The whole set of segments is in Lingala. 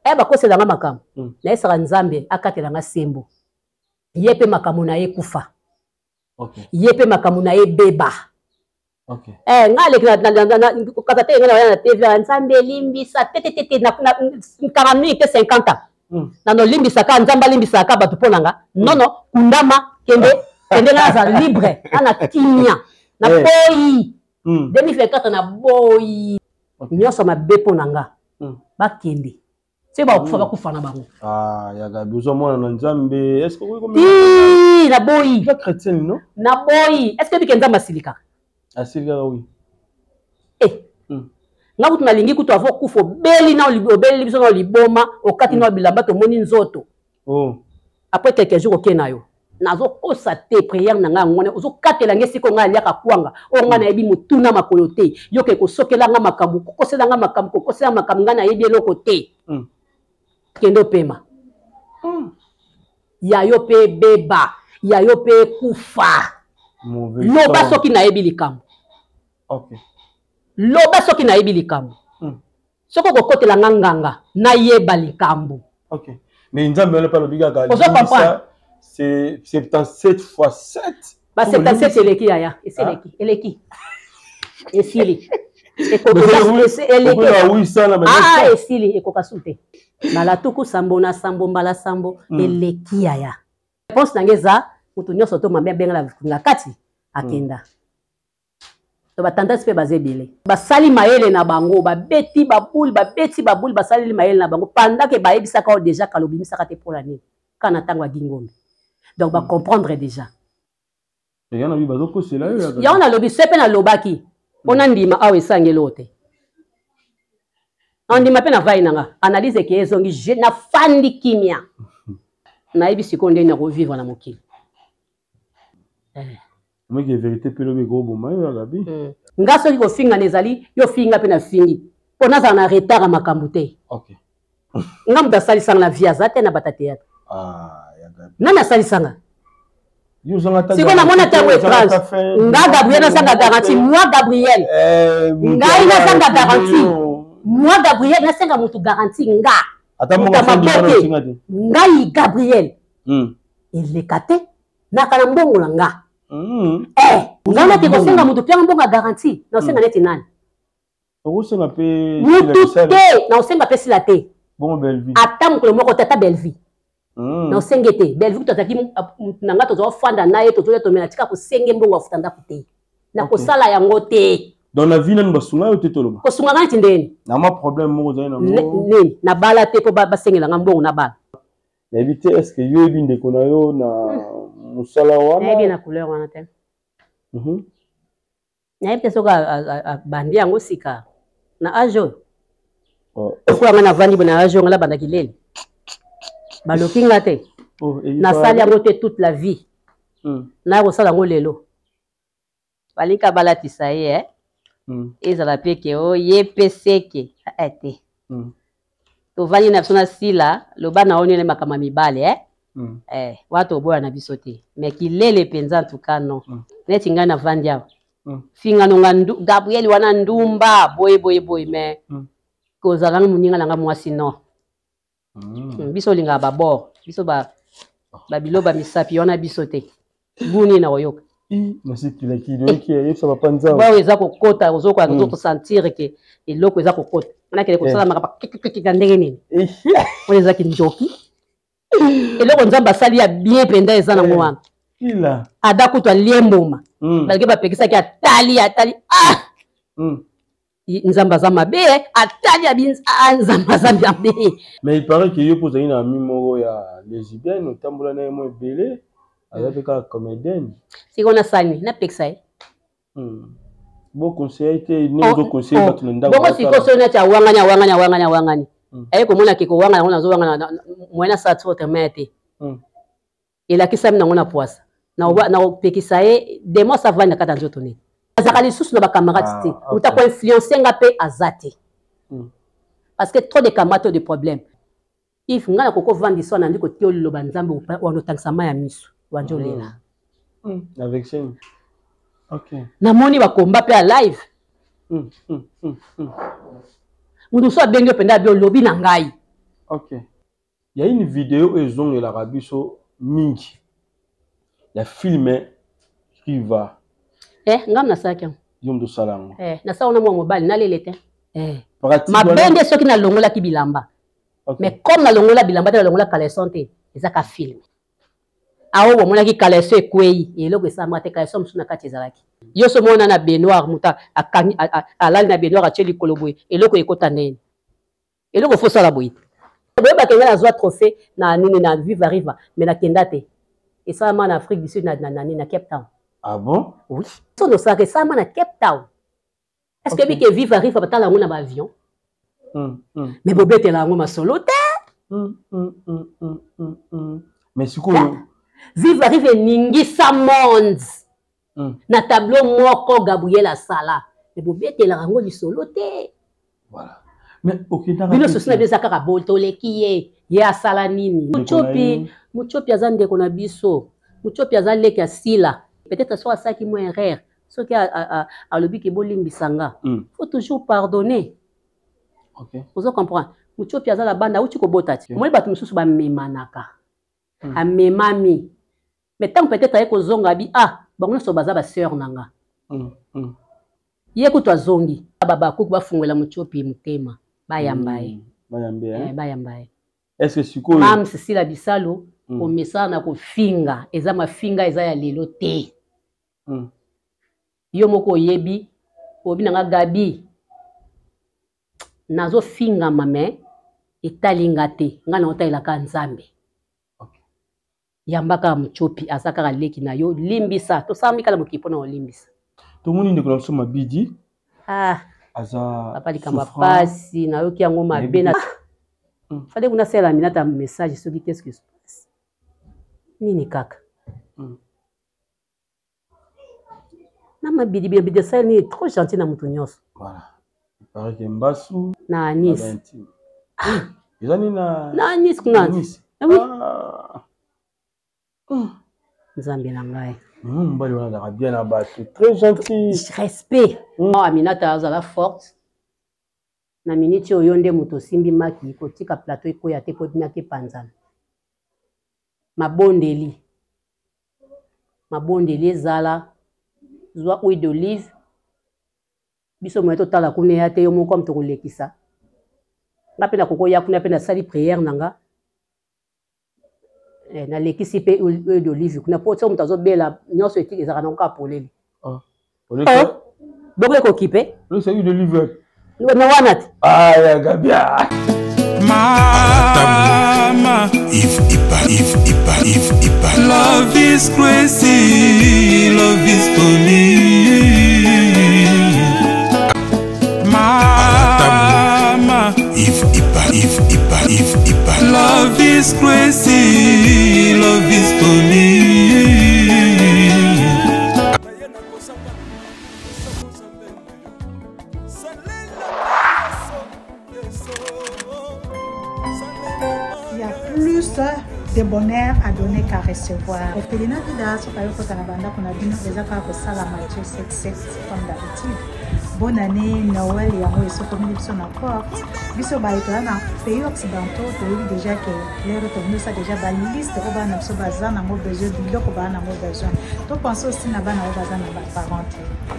Eh, bakosela nga makambo. Nayesaka Nzambe akatela nga sembo. Ye mpe makambo na ye kufa. Ye mpe makambo na ye beba. Eh, nga aleki kata te, nga na na TV, Nzambe elimbisa te te te te, na mingi te 50 ans. Nano limbisaka, Nzambe alimbisaka bato mpo na nga. Non, non, kundama, kende kende, nga naza libre, nga na kimia, na boyi. 2024 na boyi nyonso mabe mpo na nga. Bakende se bakufa, bakufa na bango. Ah, ya Gabi, oza mwana na Nzambe, est ce que okoki Ti naboyi. Oza chrétienne, non? Naboyi. Est ce que bike Nzambe asilikaka? Asilikaka, oui. Eh. Nga kutu nalingi kutu avo kufa, obeli na obeleli biso na liboma, okati na bilamba, tomoni nzoto. Après quelques jours oke na yo. Nazokosa te, prière na ngai yango wana. Ozokatela ngai esika ngai aliaka kwanga oyo ngai nayebi motuna makolo te. Yoke kosokela ngai makambo, kokosela ngai makambo, kokosela makambo, ngai nayebi eloko te. Kende opema. Ya yo mpe ebeba, ya yo mpe ekufa. Mauvais Loba temps. Soki nayebi likambo. Loba soki nayebi likambo. Soki okokotela nga nganga, nayeba likambo. Ok, mais Nzambe wana mpe alobi kaka Ozo comprendre? C'est 77 fois 7. Ba 77 eleki, yaya, esi eleki, eleki, esili. Ah, esili, ekoka su te. Mbala 77 na sambo, mbala sambo eleki, yaya. Réponse na ngai eza moto nyonso to mabe abengala na kati akenda. To batendance mpe baza ebele, basali mayele na bango, babeti babule, babeti babule, basaleli mayele na bango pendant ke bayebisaka oyo déjà kala, obimisaka te mpola nini kaka na ntango ya Gingombe? Donc bacomprendre déjà. Yango nalobi se mpe nalobaki mpo nandima awa esangeli oyo te. Andima mpe navai na nga analyse eke ezongi, nafandi kimia, nayebi sikoyo ndenge nakovivre na mokili. Omoki vérité mpe lobi ekoboma yo, ya Gabi. Nga soki kofingana ezali, yo finga mpe nafingi, mpo nazala na retard ya makambo te. Nga moto asalisanga na vie aza te na bata théâtre. Nani asalisanga? Sikoyo namona ntango étrange. Nga Gabriel nazanga garantie? Moi Gabriel, ngai nazanga garantie? Moi Gabriel nasenga motu garantie? Nga moto maboke, ngai Gabriel, eleka te. Naka na mbongo na nga. Eh, nga nake kosenga motu pianga mbongo ya garantie, naosenga neti nani? Okosenga mpe mutu te, naosenga mpe sila te. Bongo Bellevue? Ata mokolo moko te, ata Bellevue naosenge te. Bellevue kutu azalaki mutu na nga, tozwa ofanda na ye, tozolia, tomela, tika kosenge mbongo afuta ndako te, nakosala yango te. Donc na vie nanu basunga yo te, toloba? Kosunga nga neti ndeni? Na mwa problème moko ozali nango. Nini? Nabala te mpo basengela nga mbongo nabala. Nayebi te, est ce que yo oyebi ndeko na yo na mosala wana? Nayebi na couleur wana te. Nayebi te soki abandi yango sika na age oyo. Lokola nga navandi boye na age oyo, nga nabandaki lele, baloki nga te. Nasali yango te toute la vie, naya kosala yango lelo. Balinga balatisa ye, eh? Ezala mpe ke o ye mpe seke eh, te. Tovandi na biso na sila, loba na yo nini, makambo ya mibale, eh? Eh, wana toboya na biso te, mais kilele mpenza, en tout cas non. Neti ngai navandi awa, fingano nga Gabriel wana ndumba boye boye boye, mais kozala nga moninga na nga mwasi, non. Biso olingaka babord, biso babilo bamisapi wana biso te. Buni na koyoka bao eza kokota, ozokoka ozokosentir ke eloko eza kokota wana, kende kosala makambo kikikika ndenge nini? Oyo eza kindoki. Eloko Nzambe asali ya bien mpenza eza nango wana. Ada kutu alie mbuma, balike bapekisaki, atali, atali, ah, Nzambe aza mabe? Atali abi Nzambe aza mabe. Mais il paraît que yo mpo ozali na ami moko ya lesbienne, otambola na ye mo ebele, aza mpe kaka comédienne. Sikoyo nasani napekisa ye? Boconseille te ndenge ozoconseille bato na ndako. Bongo sikoyo soki nati awangani, awangani, awangani, awangani, aye komona ke kowangana yango nazowangana moyen nasala ti autrement te, elakisami nango na poisa, nakopekisa ye demo asavandi na kati ya nzoto nini. Azalaka lisusu na bacamarade te, moto akoinfluence nga mpe aza te, parce que trop de camarade, trop de problème. If ngai nakoki ovandisa wana, ndi kotia liloba Nzambe wana, otangisa mai ya miso wandi olela. Namoni bakomba mpe ya live, moto mosusu abengi yo mpenza, abi olobi na ngai. Ok, ya une vidéo oyo ezongelaka biso mingi ya film Riva. Ngam nasalaki yango. Yo moto osala yango? Nasala wana mwa mobali nalele te. Mabe nde soki nalongolaki bilamba. Mais comme nalongola bilamba te, nalongola caleçon te, eza ka film. Awo bomonaki caleçon ekwei, eloko esalamaka te, caleçon mosusu na kati ezalaki. Yo so mona na baignoire, moto akangi, alali na baignoire, atie likolo boye, eloko ekota ndeni? Eloko fo sala boye te. Boyebaka ngai nazwa trophée na nini, na Viva Riva, mais nakenda te. Esalama na Afrique du Sud, na nini, na Cape Town. Ah bon? Oui, so nosalaka, esalama na Cape Town. Est ce que bike Viva Riva batala yango na baavion? Mais bobetela yango masolo te. Mais sikoyo Viva Riva eningisa monde na tableau moko Gabriel asala, mais bobetelaka yango lisolo te. Voilà. Mais okendaka bino sosi na bino eza kaka boye, toleki ye, ye asala nini? Mutiopi, Mutiopi aza ndeko na biso. Mutiopi aza leki ya Sila. Peut-être soki asalaki mwa erreur, soki alobi ke bolimbisa nga, faut toujours pardonner. Ozo comprendre? Mutiopi aza na bana, auti kobota ti. Omoni bato mosusu bamemanaka, amemami, mais ntango peut-être aye kozonga, abi ah, bango nyonso baza basœur na nga. Ye kutu azongi, babakuku bafungola Mutiopi motema, bayamba ye. Bayambe. Bayamba ye. Est-ce que sikoyo Mam Sisila Bisalo, omesana na kofinga, eza mafinga eza ya lelo te. Yo moko oyebi, oyebi na nga Gabi, nazofingama, me etali nga te, nga na otalelaka Nzambe. Yamba kaka Mutiopi, aza kaka leki na yo, limbisa. Tosala mikala mokili mpona olimbisa. Tomoni ndeko na biso Mabidi. Ah, aza papa, likambo ya pasi, nayoki yango mabe na fale kuna sala minata message soki qu'est-ce qui se passe, nini kaka na Mabidi. Mabidi asali nini? Trop gentil na moto nyonso. Voilà, il paraît que Mbasu na Nice. Eza nini na Na Nice kuna. Nice. Oui. Ah. Nzambe na ngai. Mobali wana azalaka bien na bato, très gentil. Respect. Aminata azala forte na miniti oyo nde moto osimbi maki kotika plateau ekweya te, po maki epanzana. Mabondeli, mabondeli ezala, zwa huile d'olive. Biso moye totala kuna ya te, yo moko moto kolekisa nga mpe nakokoya kuna mpe nasali prière na nga. Nalekisi mpe huile d'olive kuna, po soki moto azobela nyonso ezalaka nango kaka polele. Bongo ekokipe huile d'olive na wana te. Aya Gabia. Mama If Ipa, If Ipa, If Ipa. Love is crazy, love is funny. Mama If Ipa, If Ipa, If Ipa. Love is crazy, love is funny. Il y a plus de bonheur à donner qu'à recevoir. Orphelinat Vida, soki ayokota na bandako na bino, eza kaka kosala Matthieu 77 comme d'habitude. Bonne année, Noël yango esokomeli biso na porte. Biso baye toza na pays occidentaux, toyebi déjà ke lero tomosa déjà baliste oyo bana na biso baza nango besoin, biloko baa nango besoin. Topense aussi na bana oyo baza na baparent te.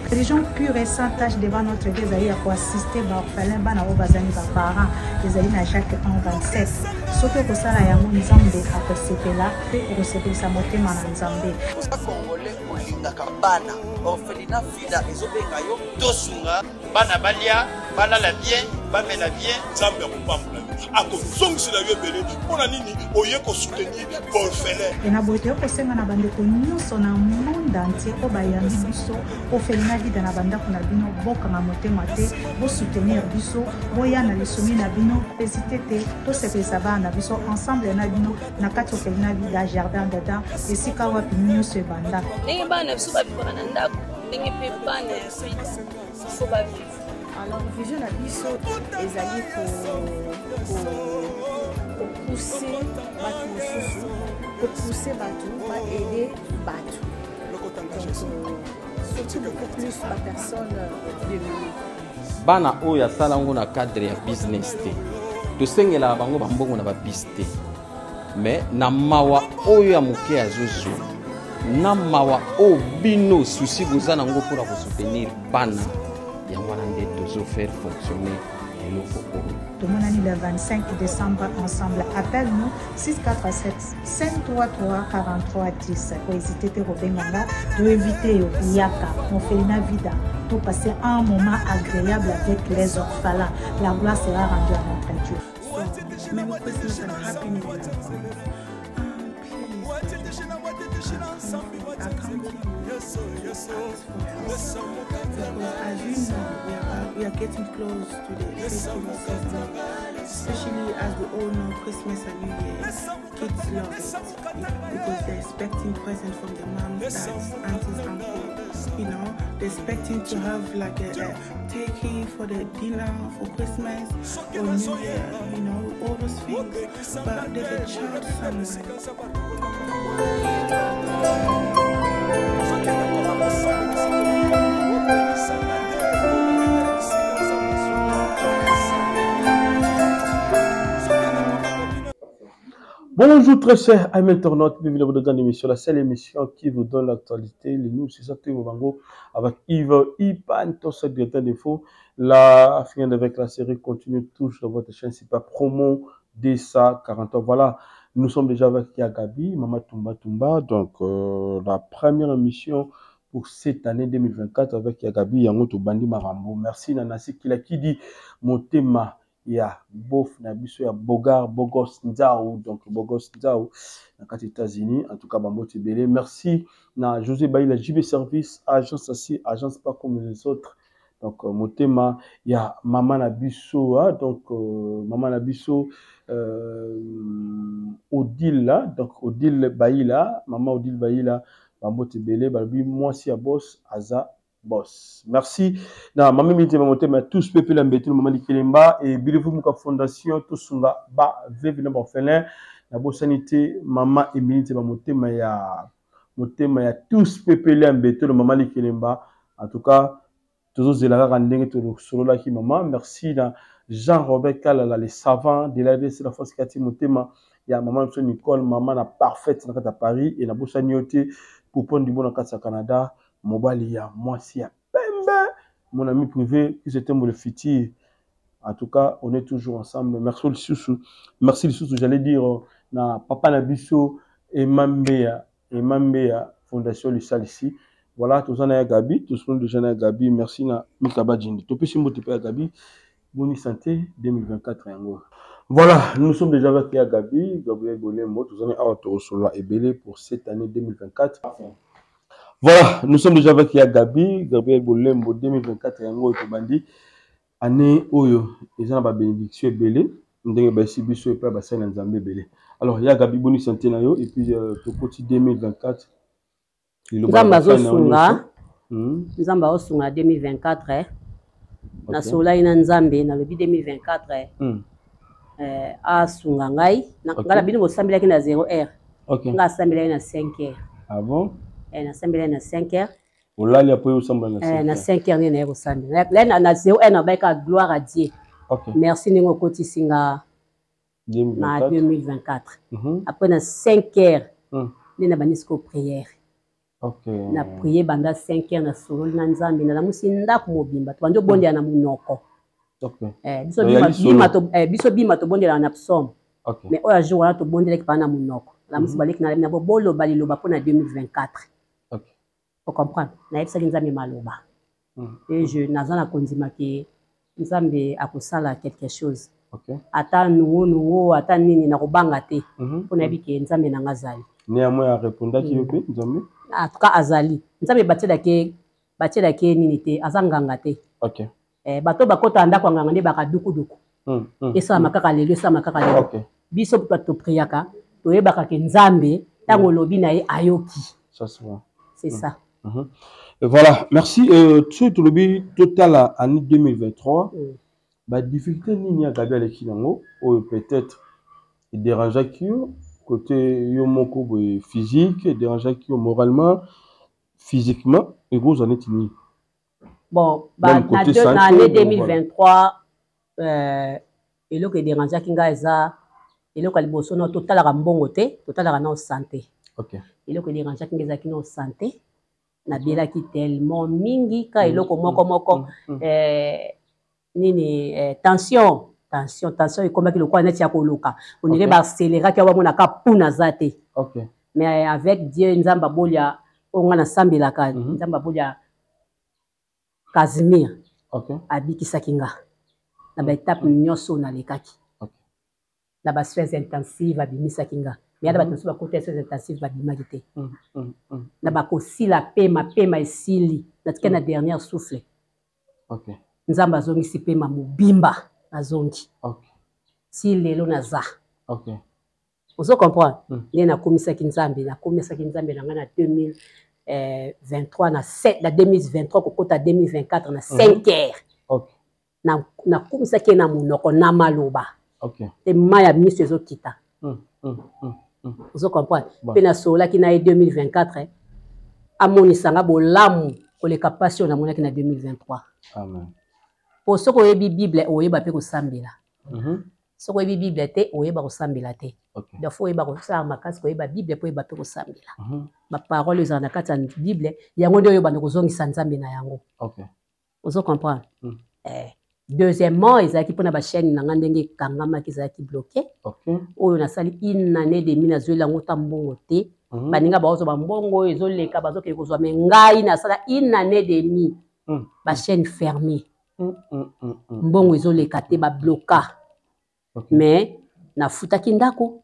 Religion pure et sans tache devant notre Dieu ezali ya koassiste baorphelin, bana oyo bazali baparent. Ezali na Jacques 1 27. Soki okosala yango, Nzambe akosepela mpe okosepelisa motema na Nzambe. Congolais olingaka bana, orphelinat Vida ezobenga yo, tosunga bana balia, balala bien, bamela bien. Nzambe akopambola yo, akozongisela yo ebele. Mpo na nini oye kosoutenir baorphelin? E na boye toye kosenga na bandeko nyonso na monde entier oyo bayambi biso orphelinat Vida na bandako na bino, bokanga motema te, bosoutenir biso, boya na lisungi na bino. Hésite te, tosepelisa bana na biso ensemble na bino na kati orphelinat Vida, jardin d'Adam, esika wapi nyonso ebanda. Ndenge bana na biso bavivaka na ndako, ndenge mpe bana ya Vida faut bavivre. Alors, vision na biso ezali kopousser bato mosusu, kopousser bato baaider bato, donc surtout beaucoup plus bapersonne démunie. Bana oyo asala yango na cadre ya business te. Tosengelaka bango bambongo na babisi te, mais na mawa oyo ya moke azozwa, na mawa oyo bino susi boza nango mpona kosoutenir bana yango wana nde tozofaire fonctionner eloko oyo. Tomonani le 25 décembre ensemble. Appelle-nous 647 533 43 10. Kohésite te kobenga nga, toinvite yo yaka Orphelinat Vida to passer un moment agréable avec les orphelins. La gloire sera rendue à notre Dieu. So, Merry Christmas and Happy New Year. Please, I come to you to ask for help. Because as you know, we are getting close to the festival season, especially as we all know Christmas and New Year, kids love it because they're expecting presents from their moms, dads, aunties, uncles. You know, they're expecting to have like a turkey for the dinner for Christmas or New Year, you know, all those things. But there's a child somewhere. Bonjour très chers amis internautes, bienvenue dans votre grande émission, la seule émission qui vous donne l'actualité, les news, c'est ça, Bango, avec Yves Ipan, tout directeur d'info. La fin avec la série continue toujours dans votre chaîne, c'est pas promo DSA 40. Voilà, nous sommes déjà avec Yagabi, Mama Tumba Tumba, donc la première émission pour cette année 2024 avec Yagabi Yango Bandi Marambo. Merci Nanasi Kilakidi, Motema ya bof na biso ya Bogar Bogos Nzao, donc Bogos Nzao na kati États-Unis, en tout cas bambote ebele. Merci na José Baila JB Service, agence assis, agence pas comme les autres. Donc motema ya mama na biso, hein, donc mama na biso Odile là, donc Odile Baila, mama Odile Baila, bambote ebele, balobi mwasi ya boss aza boss. Merci. Na mama mite mama tous pepe la mbetu mama Likelemba et Beautiful Muka Fondation tosunga ba veuve na orphelin na bosanité mama Emilie ba motema ya tous pepe la mbetu mama Likelemba. En tout cas tozozela kaka ndenge tosololaki mama. Merci na Jean-Robert Kalala, le savant de la RDC, la force kati motema ya mama biso Nicole, mama na parfaite na kati ya Paris et na bosani yo te pour prendre du bon na kati ya Canada. Mobali ya mwasi ya pembe, mon ami privé qui se tient pour le futur. En tout cas, on est toujours ensemble. Merci lisusu, merci lisusu, j'allais dire na papa na biso et Mambea, et Mambea Fondation Lusalisi. Voilà, tous en ya Gabi, tous nous déjà na Gabi. Merci na Mikaba Djindi. Topesi mbote pe ya Gabi. Bonne santé 2024 yango. Voilà, nous sommes déjà avec ya Gabi, Gabriel Bolembo, tous en est à Solola Ebele pour cette année 2024. Voilà, nous sommes déjà avec ya Gabi, Gabriel Bolembo 2024 yango tobandi année oyo eza na ba bénédiction ebele ndenge ba si biso epa ba sala Nzambe ebele. Alors ya Gabi, bonne santé na yo et puis tokoti 2024. Nzambe azosunga. Nzambe azosunga 2024. Na solai na Nzambe na lobi 2024. Asunga ngai na ngala bino bosambelaki na 0 heure. Nga asambelaki na 5 heures. Ah bon? Nasambelaki na 5 heures. Olali apo osambela na 5 na 5 heures nde naye kosambela. Na 0 heure nabayaka gloire à Dieu. Merci ndenge okotisi nga na 2024. Après na 5 heures nde nabandisi ko prière. Na prier banda 5 heures na sololi na Nzambe, nalamusi ndako mobimba tobandi obondela na monoko. Biso bima tobondela na psaume. Mais oyo jour wana tobondelaki pa na monoko. Nalamusi baleki na boloba liloba mpona 2024. Faut comprendre. Nayebisaki Nzambe maloba. Et je naza na kondima ke Nzambe akosala quelque chose. Ata nungu nungu ata nini na kobanga te. Mpona yebi ke Nzambe nanga azali. Néanmoins a répondaki yo pe Nzambe? En tout cas azali. Nzambe batielaki nini te, aza nganga te. Bato bakota ndako ya nganga nde baka dukuduku. Esalama kaka lelo, esalama kaka lelo. Biso bato topriaka, toyebaka ke Nzambe ntango olobi na ye ayoki. Ça c'est vrai. C'est ça. Et voilà, merci. Tu tolobi total année 2023. Ba difficulté nini ya Gabi aleki nango oyo peut-être dérangeaki yo côté yo moko boye physique, dérangeaki yo moralement, physiquement, et gros année tini. Bon, bah, Même côté na santé, année bon, voilà. 2023, Eloko ederangeaki ngai eza eloko ya liboso, nao totalaka mbongo te, totalaka nao santé. Eloko ederangeaki ngai ezalaki nao santé. Nabelaki tellement mingi ka eloko moko moko nini, tension ekomaki lokola neti ya koloka, onire baaccéléraki awa, bamonaka puna aza te. Mais avec Dieu, Nzambe abolia oyo ngai nasambelaka, Nzambe abolia Casimir abikisaki nga na baétape nyonso oyo nalekaki na basoins intensive. Abimisaki nga, mais yana bato mosusu bakota ya soins intensive, babimaki te. Na bakosila pema, pema esili, natikali na dernière souffle. Nzambe azongisi pema mobimba, nazongi ti lelo naza. Ozo comprendre? Nde nakomisaki Nzambe, nakomisaki Nzambe na ngai na 2023, na 7, na 2023 kokota 2024, na 5 heures. Nakomisaki ye na monoko, na maloba te, mai ya miso ezokita. Ozo comprendre? Mpe nasololaki na ye 2024, amonisanga bolamu koleka mpasi oyo namonaki na 2023. Amen. Po soki oyebi Bible, oyeba mpe kosambela. Soki oyebi Bible te, oyeba kosambela te. Donc faut oyeba kosala makasi koyeba Bible mpo oyeba mpe kosambela. Baparole ezala na kati ya Bible, yango nde oyo banda kozongisa Nzambe na yango. Ozo comprendre? Deuxièmement, ezalaki mpona bachaîne na nga, ndenge ekangamaki, ezalaki bloqué. Oyo nasali une année demi, nazweli yango ta mbongo te. Baninga bazozwa bambongo oyo ezoleka, bazokende kozwa, mais ngai nasala une année demi, bachaîne fermée, mbongo ezoleka te, babloka. Mais nafutaki ndako,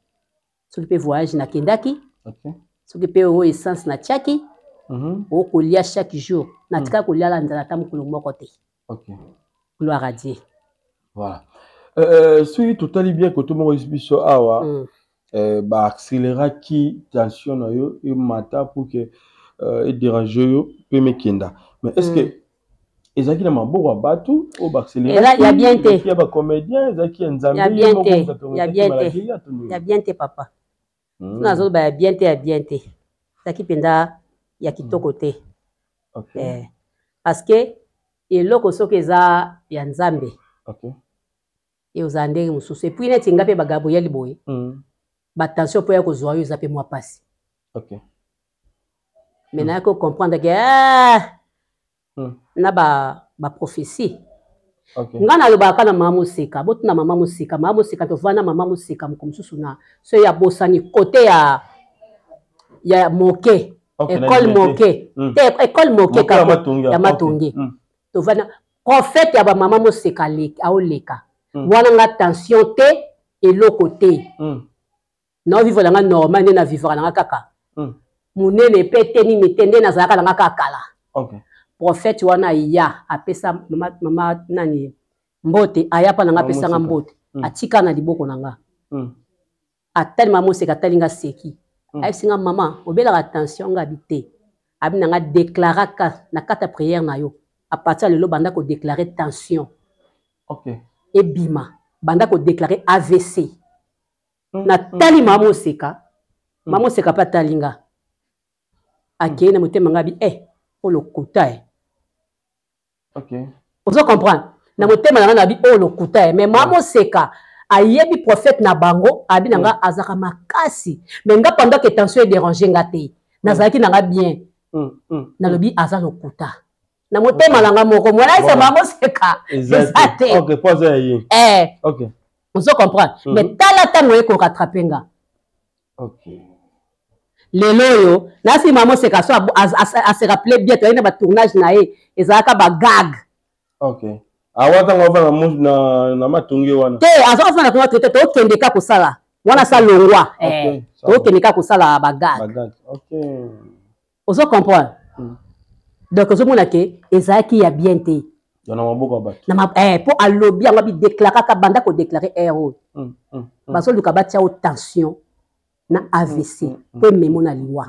soki mpe voyage nakendaki, soki mpe oyo essence natiaki, okolia chaque jour, natikaki koliala nzala ata mokolo moko te. Gloire à Dieu. Voilà. Soki totali bien kote moko biso awa, baaccéléraki tension na yo emata pour que edérange yo mpe mekenda, mais est ce que ezalaki na maboko ya bato oyo baccéléraki ya bien te, ya bacomédien, ezalaki ya Nzambe? Ya bien te, ya bien te, ya bien te, papa. Nazoloba ya bien te, ya bien te, ezalaki mpenza ya kitoko te. Parce que eloko soki eza ya Nzambe, ozala ndenge mosusu. Et puis neti nga mpe bagabriel boye, batension mpo ya kozwa oyo eza mpe mwa mpasi. Mais nayaki kocomprendre ke na baprophétie nga nalobaka na mama Moseka, botuna mama Moseka. Mama Moseka, tovanda mama Moseka moko mosusu na so ye abosani kote ya moke, école moke te, école moke ya Matonge. Tovanda, prophète ya bamama Moseka aoleka wana, nga tension te, eloko te. Naovivre na nga normal, nde na vivre na nga kaka monene mpe te, nini te, nde nazalaka na nga kaka kala. Prophète wana aya, apesa mama, mama nani mbote, aya mpa na nga, apesanga mbote, atika na liboko na nga. Atali mama Moseka, atali nga, seki, ayebisi nga: "Mama, obelaka tension?" Nga abi te. Abi na nga: "Déclaraka na kati ya prière na yo, à partir ya lelo banda kodéclare tension ebima, banda kodéclare AVC." Natali mama Moseka, mama Moseka mpe atali nga, akei na motema nga, abi eh, oyo lokuta e. Ozo comprendre? Na motema na nga na abi oyo lokuta e, mais mama Moseka ayebi prophète na bango. Abi na nga azalaka makasi, mais nga pendant que tension edérange nga te, nazalaki na nga bien. Nalobi aza lokuta na motema na nga moko, mwana ayesa mama Moseka eza te. Ozo comprendre? Mais tala ntango oye korattrape nga lelo oyo, nasi mama Moseka so ase rappele bien, toyaki na batournage na ye, ezalaka bagag. Awa ntango avanda na Matonge wana? Te, aza kofanda kuna te, tokende ka kosala wana, sa longwa, tokende ka kosala bagag. Ozo comprendre? Donc ozomona ke ezalaki ya bien te. Na maboko ya bato. Mpo alobi yango, abidéclaraka, banda kodéclare aire oyo bazoluka batia yo tension na AVC mpo ememo na liwa.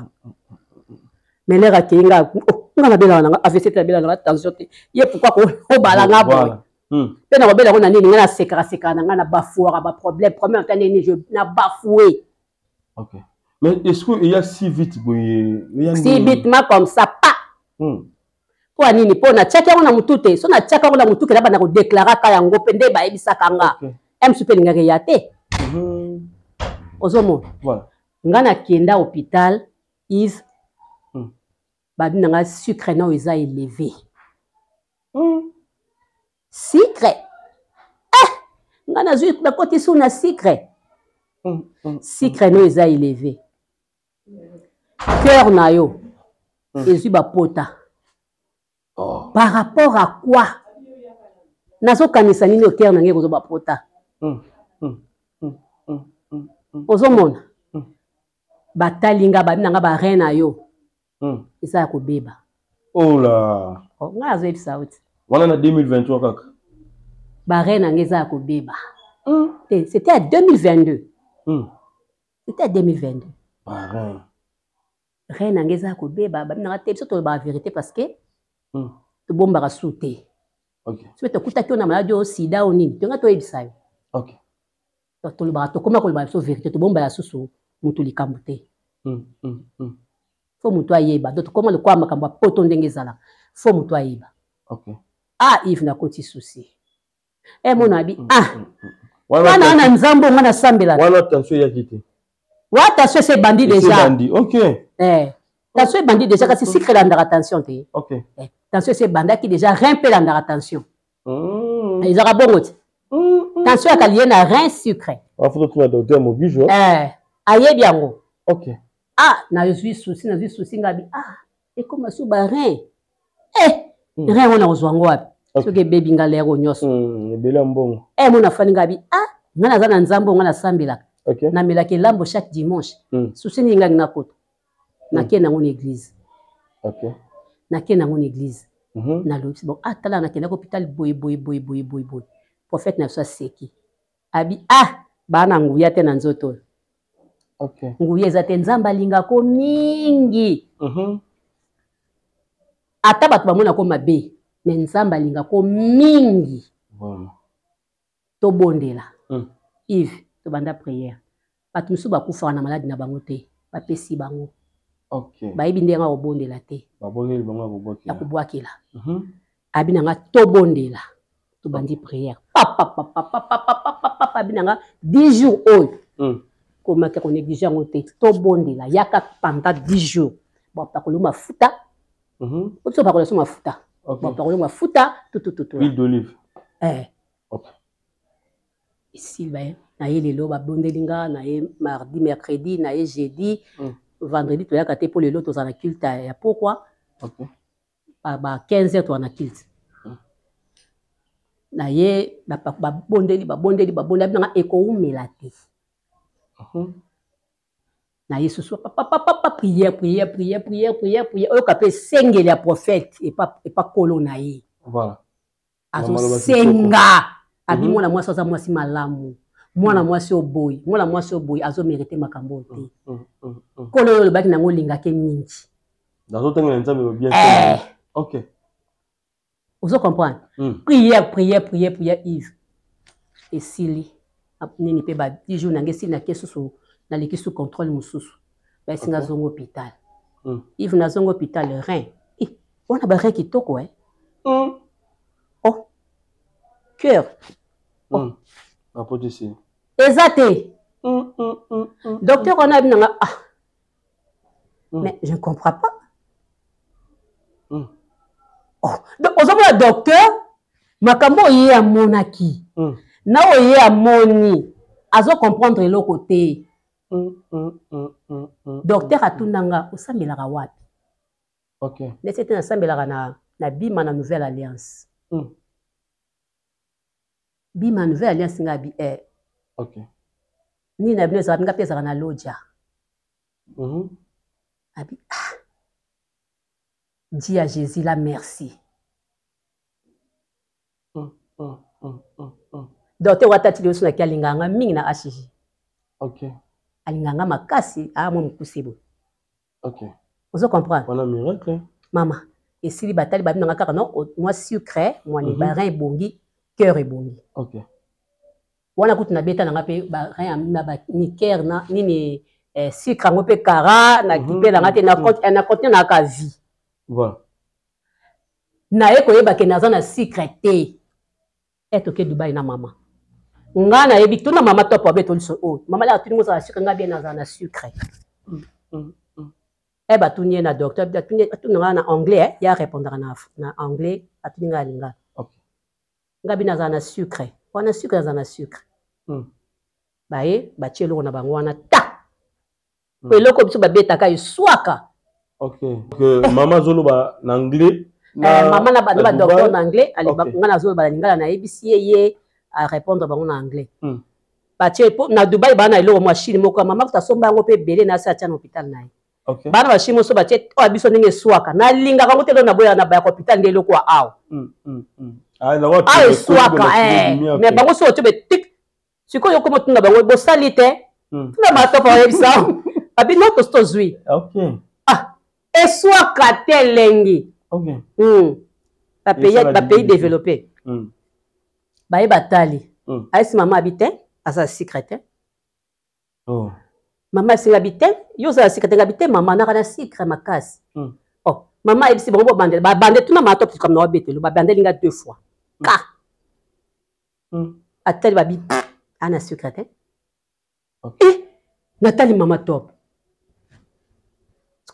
Mais l'heure akei, nga nga nabelaka nanga AVC te, nabelaka nanga tension te. Ye pourquoi kobala nga boye? Mpe na kobela yango na nini? Nga nasekaka sekaka na nga, na bafouaka baproblème, problème ata nini, je na bafoue. Ok. Mais est-ce que il y a si vite boye? Subitement comme ça, pa. Mpo ya nini? Mpo natiaki yango na motu te. So natiaki yango na motu ke nabanda kodéclaraka yango mpe nde bayebisaka nga. Msu mpe elingaka eya te. Ozomona, nga nakenda hôpital, Yves, babi na nga sucre nao eza élevé. Sucre, eh, nga nazwi, nakoti su na sucre. Sucre no eza élevé, cœur na yo ezwi bapota. Oh. Par rapport à quoi? Nazokanisa nini? Cœur na ngai ekozwa bapota. Ozomona, batali nga, babi na nga barein na yo eza ya kobeba. Ola. Oh, ngai azoyebisa yo ti. Wana na 2023 kaka? Barein na ngai eza ya kobeba te, c'était à 2022. C'était à 2022. Barein. Rein na ngai eza ya kobeba. Babi na nga te, biso tolobaka vérité parce que tobombaka su te. Soki tokutaki yo na maladi oyo, sida oyo, nini, tonga toyebisa yo. Donc tolobaka, tokóma koloba biso vérité, tobombaka susu motu likambo te. Faut motu ayeba. Donc tokóma lokola makambo ya poto ndenge ezalaka, faut motu ayeba. Ah Yves, nakoti susi e mona abi, ah, wana wana nzambe nga nasambelaka. Wana tension eyaki te? Wa, tension ese ebandi déjà. Ebandi, ok. Eh, tension ebandi déjà, kasi sucre elandaka tension te. Eh, tension ese ebandaki déjà, rein mpe elandaka tension. Ezalaka bongo te, tension yaka lié na rein, sucre. Afoto tuna docteur Mobijo. Eh, ayebi yango. Ah, nazwi souci, nazwi souci. Nga bi, ah, ekoma su barein, eh, rein wana kozwa yango wapi soki ebebi nga lero nyonso? Ebele ya mbongo. Eh, mona afandi, nga bi, ah, nga naza na nzambe oyo nga nasambelaka, namelaka elambo chaque dimanche. Souci nini ngangi nakota? Nakei nango na église. Nakei nango na église, nalobi bon, ah, tala, nakendaki hôpital boye boye boye boye boye boye. Prophète na biso aseki, abi, ah, baa na nguya te na nzoto oyo. Nguya eza te, nzambe alingako mingi. Ata bato bamonako mabe, me nzambe alingako mingi. Tobondela. Yves, tobanda prière. Bato mosusu bakufaka na maladi na bango te, bapesi bango. Bayebi ndenge ya kobondela te. Babondeli bango ya kobwakela. Ya kobwakela. Abi na nga tobondela, tobandi prière, papapapapapapapapa. Abi na nga 10 jours oyo, komaka konéglige yango te, tobondela, yaka pendant 10 jours, bapakoli mafuta. Biso bakola so mafuta, bapakoli mafuta tutututu. Huile d'olive. Eh. Esili baye na ye lelo, babondeli nga na ye mardi, mercredi, na ye jeudi, vendredi toyaka te mpo lelo tozala na culte ya pokwa. Ba 15 heures toza na culte. Na ye babondeli, babondeli, babondeli, abi nanga ekowumela te. Na ye susu, papapapa, prière, prière, prière, prière, prière, prière. Oyoka mpe esengeli ya prophète epa kolo na ye. Azosenga, abi, mwana mwasi aza mwasi malamu, mwana mwasi oboyi, mwana mwasi oboyi azomérite makambo oyo te. Kolo oyo olobaki nango olingaki mingi. Nazotangela nzambe bien. Eh. Ozo comprendre? Prière, prière, prière, prière. Yves, esili nini mpe ba 10 jours nange esili, nake susu, naleki su contrôle mosusu, baesinga zongo hôpital. Yves, nazongo hôpital, rein wana, barein kitoko, eh? Oh, cœur, oh. Apotisi. Eza te. Docteur wana abi nanga, ah, mais je ne comprends pas. Oh. Donc ozomona docteur, makambo oyo ye amonaki na oyo ye amoni, azocomprendre eloko te. Docteur atundanga, osambelaka wapi? Neti ete nasambelaka na Bima na Nouvelle Alliance. Bima Nouvelle Alliance. Nga abi, eh, nini na bino ezalaka? Nga mpe ezalaka na Loja. Abi, ah, dis à Jésus là merci. Docteur watati liboso naki alingaka nga mingi na HG. Alingaka nga makasi, aa mwa mokuse boye. Ozo comprendre? Wana miracle. Mama, esili, batali, babi nanga kaka non, mwa sucre mwani, barein ebongi, cœur ebongi. Wana kutu nabeta nanga mpe barein na baniker na nini, eh, sucre yango mpe kara na kipe nanga te, na continue naka vie. Naye koyeba ke naza na sucre te. E toke Dubai na mama. Nga nayebi tuna mama top abe toliso oyo mama laka tuni ngozala sucre, nga bien nazala na sucre. E batuni ye na docteur, atuni nga na anglais, ye arépondaka na anglais, atuni nga ya lingala. Nga bi nazala na sucre wana, sucre nazala na sucre. Baye batie eloko na bango wana ta po eloko biso babetaka eswaka. Ok, mama azoloba na anglais. Mama na badocteur na anglais, nga nazoloba na lingala, nayebisi ye, ye arépondre bango na anglais. Batie po na Dubai baa na eloko machine moko, mama kuta asomba yango mpe ebele na asi atia na hôpital na ye. Bana bachine moso batie oyo biso ndenge eswaka, nalingaka yango te, lo naboyaka na bayaka hôpital nde eloko ya awa awa eswaka. Mais bango soki otie betik sikoyo okoma tuna bango bosali te, tuna matopa oyebisa babi no tosi tozwi eswaka te elengi. Bapays développé baye batali, ayesi mama abi te aza sucre te. Mama asenga bi te, yo oza na sucre te. Nga bi te, mama naka na sucre makasi. Oh, mama ayebisi bango bobandela, babande tuna mama top likambo na wabetelo, babandeli nga deux fois ka. Atali babi ana sucre te. Eh, natali mama top,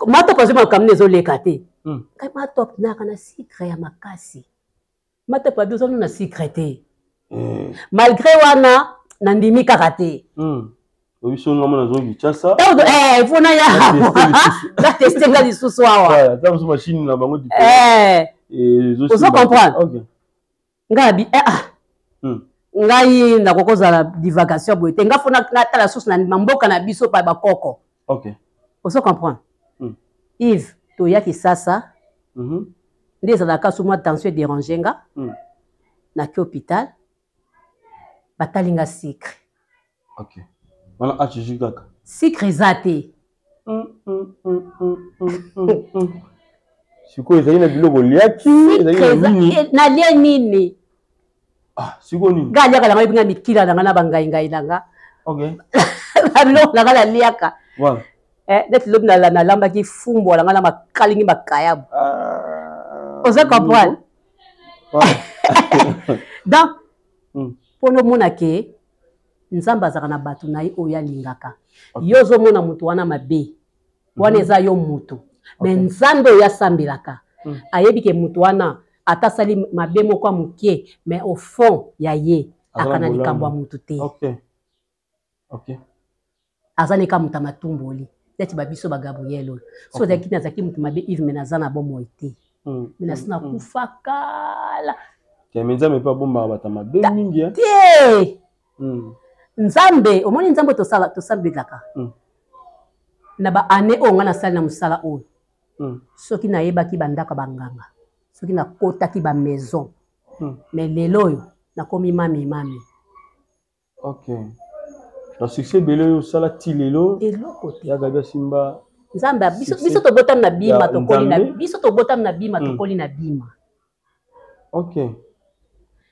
mama top azwi makambo nde ezoleka te. Ngai mama top naka na sucre ya makasi. Mama top abi oza na sucre te. Malgré wana nandimi kaka te. Obiso nga mona zo Kinshasa. Eh, faut na ya. Na tester nga lisusu awa. Ata mosu machine na bango. Eh. Ozo comprendre? Nga abi eh, ah. Ngai nakoki kozala divagation boye te, nga fo natala susu na mboka na biso pa bakoko. Ozo comprendre? Yves, toyaki sasa nde ezalaka so mwa tension edérange nga, naki hôpital, batali nga sucre. Wana HG kaka. Sucre eza te. Sikoyo ezali na biloko oliaki? Ezali nalie nini? Sikoyo nini? Nga aliaka nanga, yebi nga mikila nanga na bangaingai nanga, babiloko nanga naliaka neti lobi nalambaki fumbwa nanga na makalingi makayabu. Oza comprendre? Donc mpona omona ke Nzambe azalaka na bato na ye oyo alingaka. Yo ozomona moto wana mabe wana, eza yo moto, mais Nzambe oyo asambelaka ayebi ke moto wana ata asali mabe moko ya moke, mais au fond ya ye aka na likambo ya motu te. Aza neka moto ya matumboli neti babiso bagabriel oyo. So ozalaki, nazalaki moto mabe Yves, me naza na bomoi te, me nasi nakufa kala. Me Nzambe mpe abombaka bato mabe mingi te. Nzambe, omoni Nzambe tosambelaka na baane oyo ngai nasali na mosala oyo, soki nayebaki bandako ya banganga, soki nakotaki bamaison, mais lelo oyo nakomi mami mami. Ok, na succès ebele oyo osala ti lelo, eloko te. Ya Gabi asimba. Nzambe, biso tobotami na bima, tokoli na biso, tobotami na bima, tokoli na bima.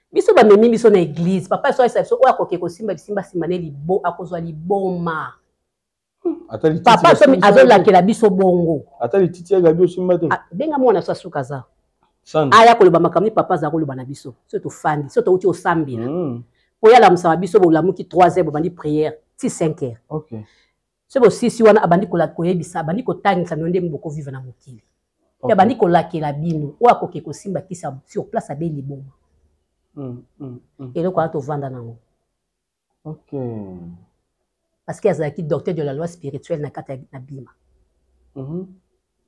Biso bamemi biso na église, papa so ayesa biso oyo akoki kosimba bisimba nsima ne libo akozwa liboma. Papa so azolakela biso bongo. Ata lititi ya Gabi osimba te? Benga mwana so asuka aza aya koloba makambo ni papa aza koloba na biso. So tofandi, so touti osambela, po ye alamusaka biso, bolamuki 3 heures, bobandi prière ti 5 heures. So bosisi wana, abandi koyebisa, abandi kotangisa bino nde bokovivre na mokili, mpe abandi kolakela bino oyo akoki kosimba kisi sur place abe liboma. Eloko wana tovanda nango. Parce que azalaki docteur de la loi spirituelle na kati na bima.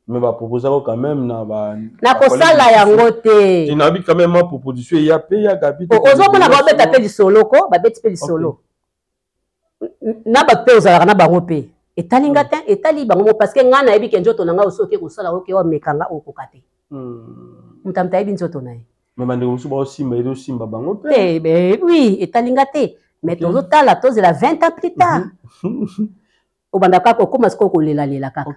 Mais baproposaka quand même na ba Nakosala yango te. Nabi quand même ma proposition eya mpe ya Gabi. Ozomona babeta mpe lisolo ko babeti mpe lisolo na bato mpe ozalaka na bango mpe etali nga te, etali bango mo, parce que ngai nayebi ke nzoto na ngai osi oke kosala oke omeka nga okoka te. Moto moto ayebi nzoto na ye. Mais bandeko mosusu baosimba, ezosimba bango mpe te. Oui, etali nga te, mais tozotala, tozela 20 ans plus tard, obanda kaka okóma sikoyo kolelalela kaka.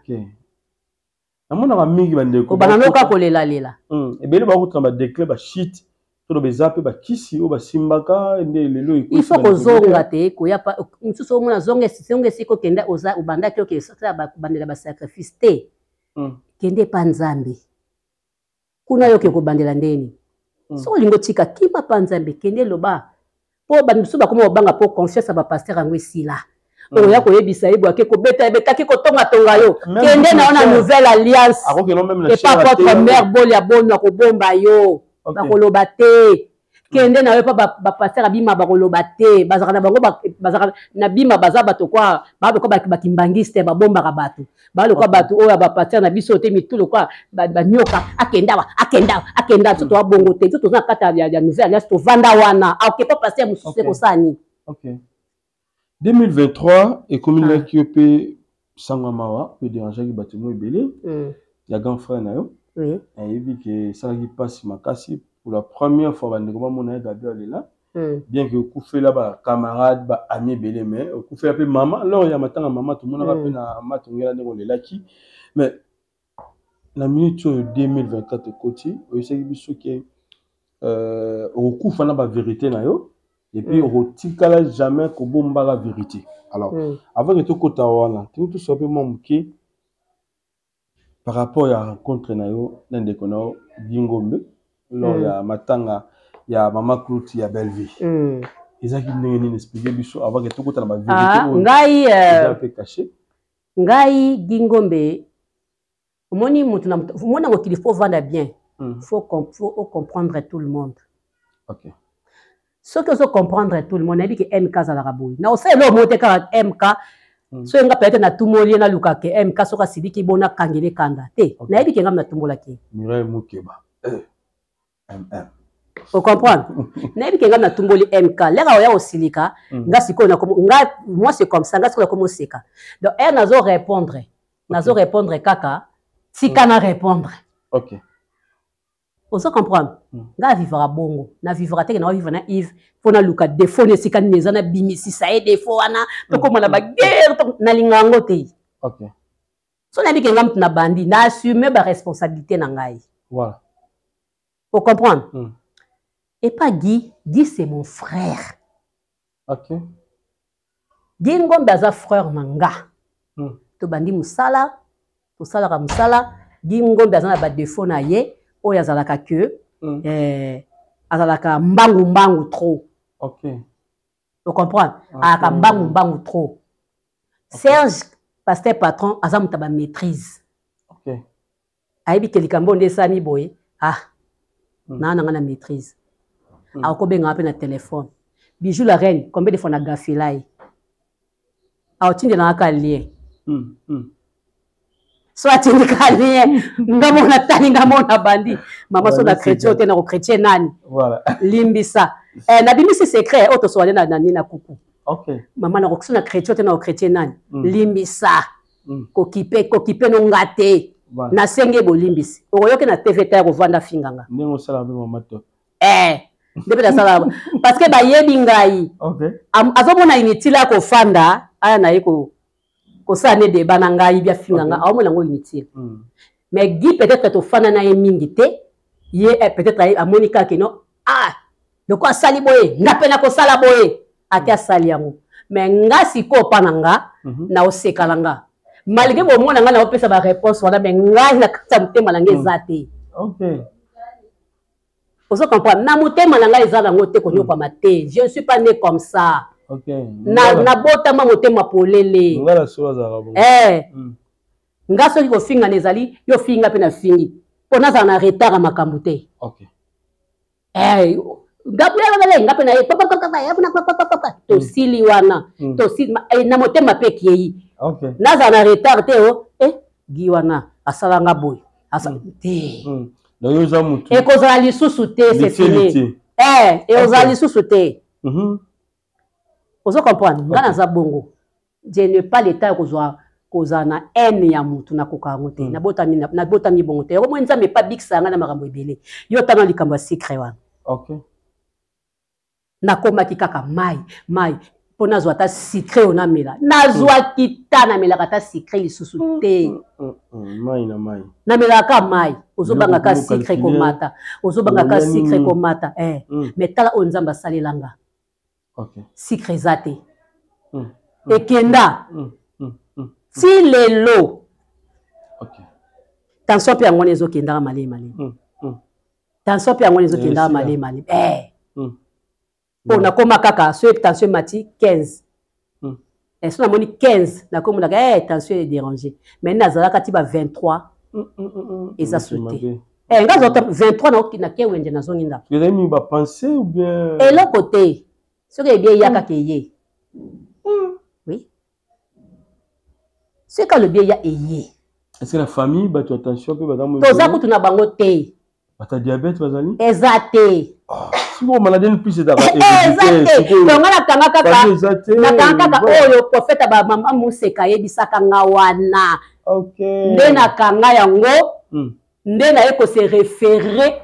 Namonaka mingi bandeko obanda no kaka kolelalela. Ebele bakutana badéclin, bashite, toloba eza mpe bakisi oyo basimbaka nde lelo. Il faut kozonga te, koya mosusu omona zonga esika okenda, obandaki okesala kobandela basacrifice te. Kende epa Nzambe kuna, yo oke kobandela ndeni. Soki olingi otika, kima pa Nzambe, kende, loba. Mpo bato mosusu bakoma kobanga mpo confiance ya bapasteur yango esila. Oya koyebisa ye boye, ake kobeta ye, betaki kotongatonga yo. Kende na yo na nouvelle alliance epa apôtre mare Bolia Bono, akobomba yo, bakoloba te. Kende na yo epa bapasteur abima, bakoloba te. Bazalaka na bango, bazalaka na bima, baza bato kwa balokwa bakimbangiste, babombaka bato, balokwa bato oyo ya bapasteur na biso te, mitu lokwa banyoka. Akenda awa, akenda, akenda. Biso toa bongo te. Biso toza na kati ya nouvelle alliance, tovanda wana. Aoke pa pasteur mosusu ekosala nini? 2023 ekomelaki yo mpe sango ya mawa mpe dérangeaki bato mo ebele ya grand frère na yo. Nayebi ke esalaki mpasi makasi. Pour la première fois bandeko bamona ye Gabi alela, bien que okufela bacamarade, baami ebele, mais okufela mpe mama. Lors ya matanga mama, tomonaka mpe na matongela ndenge olelaki. Mais na minute oyo 2024 ekoti, oyebisaki biso ke okokufa na bavérité na yo et puis okotikala jamais kobombaka vérité. Alors, avant ke tokota wana, tingi tosoa mpe mwa moke par rapport ya rencontre na yo na ndeko na yo Gingombe lors ya matanga ya mama Claude ya Bellevue. Ezalaki ndenge nini? Explique biso avant ke tokota na bavérité oyo ngai eza mpe caché. Ngai Gingombe, omoni moto na moto, omoni na mokili, faut vanda bien, faut comprendre tout le monde. Soki ozo comprendre tout le monde, nayebi ke MK azalaka boye, na osala eloko moko te kaka MK. Soki nga peut-être natumoli ye, naluka ke MK soki asiliki bo nakangeli ekanda te. Nayebi ke nga natumbolaki ye. Mireille Mukeba MM. Ocomprendre? Nayebi ke nga natumboli MK, leka oya osilika. Nga sikoyo nga, moi c'est comme ça, nga sikoyo nakomi oseka. Donc ere nazo répondre, nazo répondre kaka, tika na répondre. Ozo comprendre? Nga avivaka bongo, navivaka teke na vivre na Yves mpo naluka défaut na esika nini eza, nabimisisa ye défaut wana, tokóma na baguerre. Nalinga yango te. So nayebi ke nga mutu na bandi, na assume baresponsabilité na ngai. Ocomprendre? Et pas Guy. Guy, c'est mon frère. Guy Ngombe aza frère na nga. Tobandi mosala, tosalaka mosala. Guy Ngombe aza na badefo na ye oyo azalaka ke azalaka mbangu mbangu trop. Ocomprendre? Azalaka mbangu mbangu trop. Serge pasteur patron aza moto ya bamaîtrise. Ayebi ke likambo nde esami boye, ah, naa na nga na maîtrise. Akobengaka mpe na telefone, Bijou la reine, combien de fois na gafela ye, aotindelanga ka lien. So atindika lien, nga mona tali, nga mona bandi mama so na chrétien te, na kochrétien nani. Limbisa, nabimisi secret oyo tosowane na nani na kuku. Mama, na so na chrétien te, na kochrétien nani. Limbisa, kokipe kokipe no nga te. Nasenge bolimbisi, okoyoki na TV ta ya kovanda finga nga. Ndenge osala mpe mama top. Nde mpe nasala parce que bayebi ngai. Azomona inutile ya kofanda aya na ye kosala ne débat na ngai, bi afinga nga, aomona yango inutile. Mais Guy, peut-être tofanda na ye mingi te, ye peut-être amoni kaka ke no, ah, loko asali boye, nga mpe nakosala boye, ate asali yango. Mais nga sikoyo mpa na nga, na oseka na nga malgré bomona nga naopesa baréponse wana, mais ngai na kati ya motema na nga eza te. Ozo comprendre? Na motema na ngai eza nango te, konyokwama te. Je ne suis pas né comme ça. Nabotama motema polele. Nga soki kofingana ezali, yo finga mpe nafingi, mpo nazala na retard ya makambo te. Nga mpe na ye tosili wana, tosili na motema mpe ekei, nazala na retard te. O Gi wana asalanga boye te, ekozala lisusu te, c'est fini, ekozala lisusu te. Ozo comprendre? Nga naza bongo, je n'ai pas l'état ya kozwa kozala na haine ya mutu, nakoka yango te. Nabotami bongo te. Yango moi Nzambe epa bikisa yanga na makambo ebele. Yo tanga likambo ya secret wana. Nakomaki kaka mai mai mpo nazwa ata sucre oyo namela, nazwaki ta namelaka ata sucre lisusu te. Mai na mai. Namelaka kaka mai. Ozobanga ka sucre komata, ozobanga ka sucre komata. Mais tala oyo Nzambe asalelanga, sucre eza te, ekenda ti lelo. Tension mpe yango wana ezokendaka malemi malemi. Tension mpe yango wana ezokendaka malemi malemi. Mpo nakoma kaka soki tension emati 15. Eh, soki namoni 15 nakomonaka eh, tension edérange, mais nazalaka ti ba 23 eza su te. Eh, nga azwaka 23 na ke wenze, nazongi ndako. Ezali mingi bapense ou bien? Eloko te, soki ebi eya kaka eye. Oui, soki alobi eya, eye. Est-ce que la famille, bato ya tension mpe baza? Toza kutu na bango te. Bato ya diabète bazali? Eza te. Sikoyo maladie ni plus ezalaka? Eza te. Donc nga nakanga kaka, nakanga kaka oyo prophète bamama Moseka ayebisaka nga wana. Nde nakanga yango, nde naye kose référer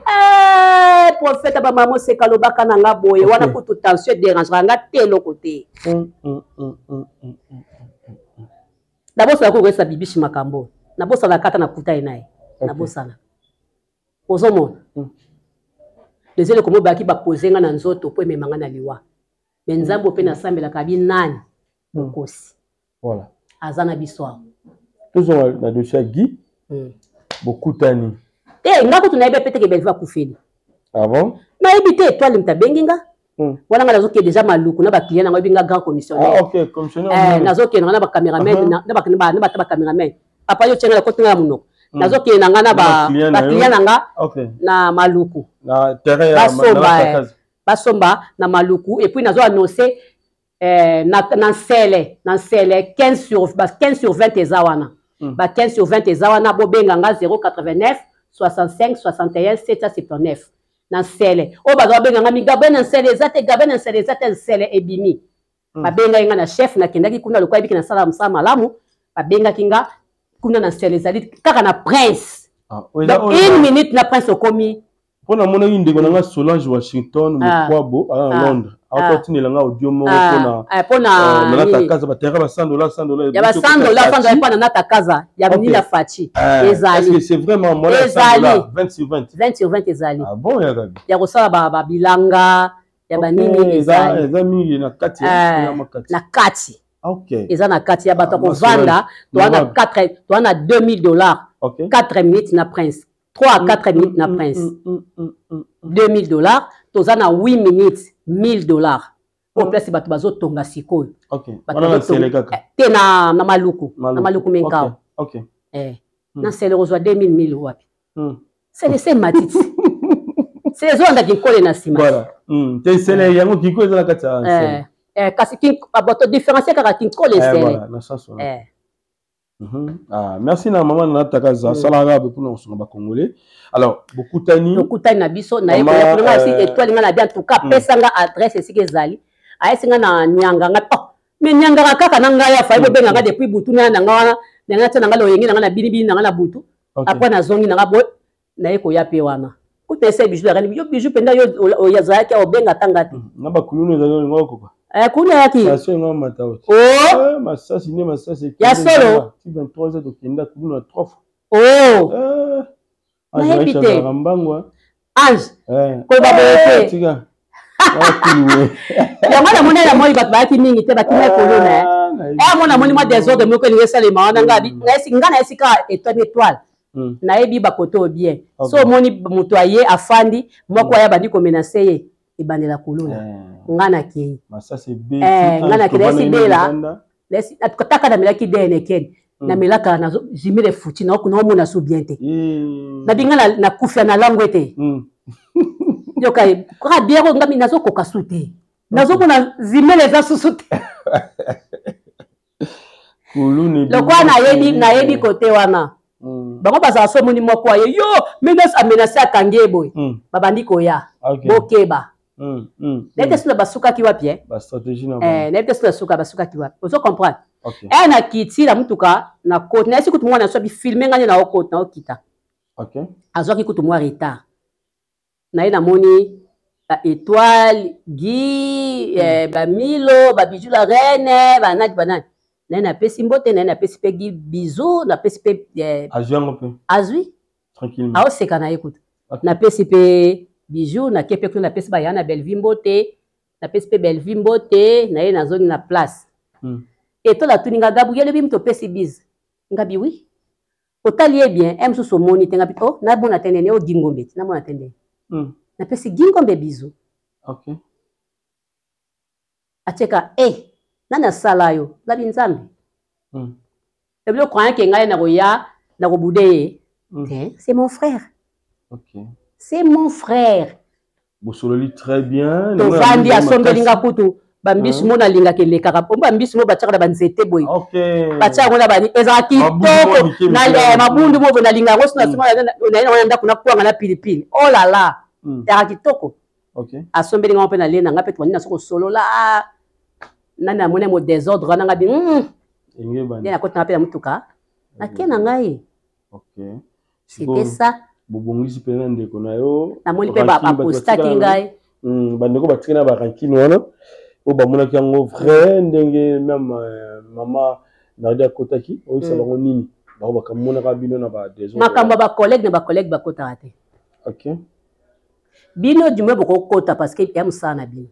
prophète bamama Moseka alobaka na nga boye wana. Kutu tension edérangera nga te, eloko te. Nabosana kokoyesa bibishi makambo, nabosana kata nakuta ye na ye, nabosana. Ozomona les eloko mo bayaki bapose nga na nzoto mpo emema nga na liwa, me Nzambe mpe nasambelaka abi nani mokosi. Voilà. Aza na biso awa. Tozonga na dossier ya Guy. Bokutani? Te, nga kutu nayebi pe teke Belvi akufeli. Ah bon? Nayebi te. Étoile moto abengi nga wana, nga nazokende déjà Maluku na baclient nango, yebi nga grand commissionnaire. Ah, okay, commissionnaire. Eh, nazokende nga na bacameraman, na bata bacameraman. Papa, yo tienga koti nga na monoko. Nazokende na nga na baclient na nga na Maluku, basomba, basomba na Maluku, et puis nazo annonce na Nsele, na Nsele 15 sur, ba 15 sur 20 eza wana. Ba 15 sur 20 eza wana, bobenga nga 089 65 61 779 na Nsele. Oyo baza babenga nga migabe na Nsele eza te, gabe na Nsele eza te, Nsele ebimi. Babengaki nga na chef, nakendaki kuna lokola yebiki nasala mosala malamu. Babengaki nga kuna na Nsele, ezali kaka na Prince. Ah, donc une minute na Prince okomi. Mpo namonaki ndeko na nga Solange Washington Mokwabo aza na Londres, aotindela nga audio moko mpona Nata Kaza, baterrain ba 100 $, 100 $. Ya ba 100 $, 100 $ mpona Nata Kaza ya nini, ya Faci ezali. C'est vraiment mwana? Ezali. 20 sur 20? 20 sur 20 ezali. Ah bon, ya Gabi? Ya kosala babilanga ya banini ezali. Eza mingi na kati? Na kati. Eza na kati ya bato ya kovanda. Toa na 4, toa na 2000 $, 4 minutes na Prince, 3 à 4 minutes na Prince, 2000 $. Toza na 8 minutes, 1000 $, oyo place bato bazotonga sikoyo te na Maluku, na Maluku Menkao. Na Nsele kozwa 2000 1000 wapi? Sele se matiti, sele ezolanda kinkole na nsima. Te, Nsele yango kinkole eza na kati ya Nsele. Kasi bato différencie kaka kinkole, Nsele. Ah, merci na mama na Takaza. Asalaka mpona kosunga bacongolais. Alors bokutani? Tokutani na biso na ye koya étoile nga na bi en tout cas apesa nga adresse esika ezali, ayesi nga na nyanga nga. Oh, me nyangaka kaka na ngai afai bobenga nga depuis butu na nga wana na nga tia na nga loyenge na nga na binibini na nga na butu. Après nazongi na nga boye, naye koya mpe wana kuta ese Bijou yakani yo Bijou mpenza yo ozalaki obenga tanga te. Na bakulunu ezali olinga okoka. Kuna yaki. Station nga mata oh masasi nde masasi. Ya solo. Ti 23 heures tokenda kuluna 3 fois. Oh, nayebi te. Mbango. Ange koloba boye te. Yango namoni ya moi bato bayaki mingi te, bakima kuluna. Amona amoni mwa désordre moko elingi esalema wana. Nga nayesi kaka étoile, étoile nayebi bakote oyo bien. So omoni moto aye afandi moko aya bandi komenacer ye, ebandela kuluna. Nga nakei, nga nakei, nayesi bela taka, namelaki deneken, namelaka jimile futi, naomona su bien te. Nabi nga nakufia na lango ete yoka kaka biere oyo ngami nazokoka su te, nazomona zimele eza susu te. Lokola nayebi, nayebi kote wana bango bazala so omoni moko aye yo menace, amenace, akangi ye boye, babandi koya. Bokeba, nayebi te soki basukaki wapi. Nayebi te soki basuka basukaki wapi, ozo comprendre? E na kiti na mutuka na koti, nayesi kutu mwana so bifilme nga nde na okota na okita. Azwaki kutu mwa retard na ye. Namoni ba étoile Guy, bamilo, babijou la reine, banani banani. Naye napesi mbote naye, napesi mpe Guy bisou, napesi mpe Azwi yango mpe? Azwi. Aoseka na ye kutu. Napesi mpe bijou, nake mpe kuna, napesi baya na Bellevie mbote, napesi mpe Bellevie mbote na ye. Nazongi na place. Etola atuni nga: "Gabriel, oyebi moto opesi bise?" Ngabi: "Oui, otali ye bien." E mosusu omoni te? Ngabi: "Oh, namona te ndene o Gingombe ti namona te ndene." Napesi Gingombe bisou. Atieka e eh, nani asala yo? Labi Nzambe. Ebilo croyant ke ngai nakoya nakobude ye. Te, c'est mon frère. Okay. C'est mon frère. Bosololi très bien. Tovandi, asombeli nga kutu bambisi mo nalingaka elekaka po bambisi mo batiaka na banzete boye, batiaka yango na bani, ezalaka kitoko na mabundu mo boye, nalinga yango. So nasoma naye nango na ndako, nakwanga na pilipili, oh là là, ezalaka kitoko. Asombeli nga mpe nalie na nga mpe, tobandi na so kosolola. Nani amoni mo désordre wana, nga bi nde nakotanga mpe na motuka, nake na ngai. C'était ça. Bobongisi mpenza na ndeko na yo. Namoni mpe bapostaki ngai. Bandeko batiki na barankine wana oyo bamonaki yango vrai ndenge meme mama Nardi akotaki oyebisa bango nini, bango bakamonaka bino na badésordre. Makambo ya bacollègue na bacollègue bakotaka te. Bino du moins bokokota parce que ya mosala na bino.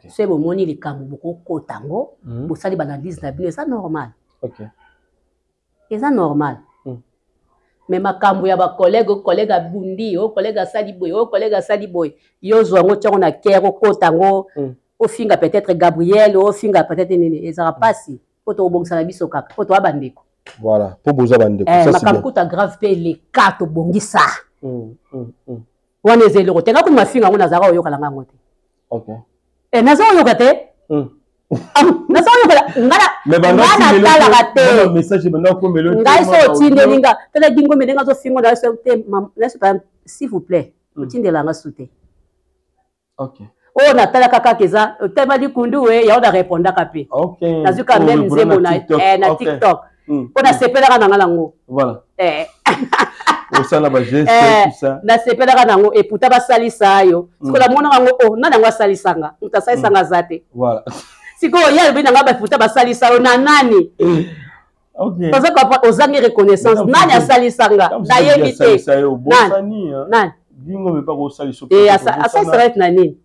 Soki bomoni likambo, bokokota yango, bosali baanalyse na bino, eza normal. Eza normal. Mais makambo ya bacollègue, o collègue abundi, o collègue asali boye, o collègue asali boye, yo ozwa yango, tiango na kere, okota yango, ofinga peut-être Gabriel, ofinga peut-être nini, ezalaka mpasi po tokobongisa na biso kaka po toya bandeko. Voilà, po boza bandeko. Makambo kuta grave mpe eleka, tobongisa. Wana eza eloko te. Nga kutu mafinga yango nazalaka koyokala nga yango te. Naza koyoka te. Naza koyoka, nga natalaka te. Ngai so otindeli nga, tala dingombe ndenge azofingo na so te, naso s'il vous plaît, otindela nga su te. Oyo natalaka kaka eza otema likundu we, yango na répondaka mpe, nazwi ka meme nzembo na TikTok mpo nasepelaka na nga nango. Osala bageste, tout ça. Nasepelaka nango eputa basalisa yo. Sikoyo namonaka yango, o nani yango asalisanga? Moto asalisanga aza te. Sikoyo ye alobi nanga baputa basalisa yo na nani? Oza comprendre, ozangi reconnaissance. Nani asalisanga? Nayebi te nani. Asalisaka ete na nini?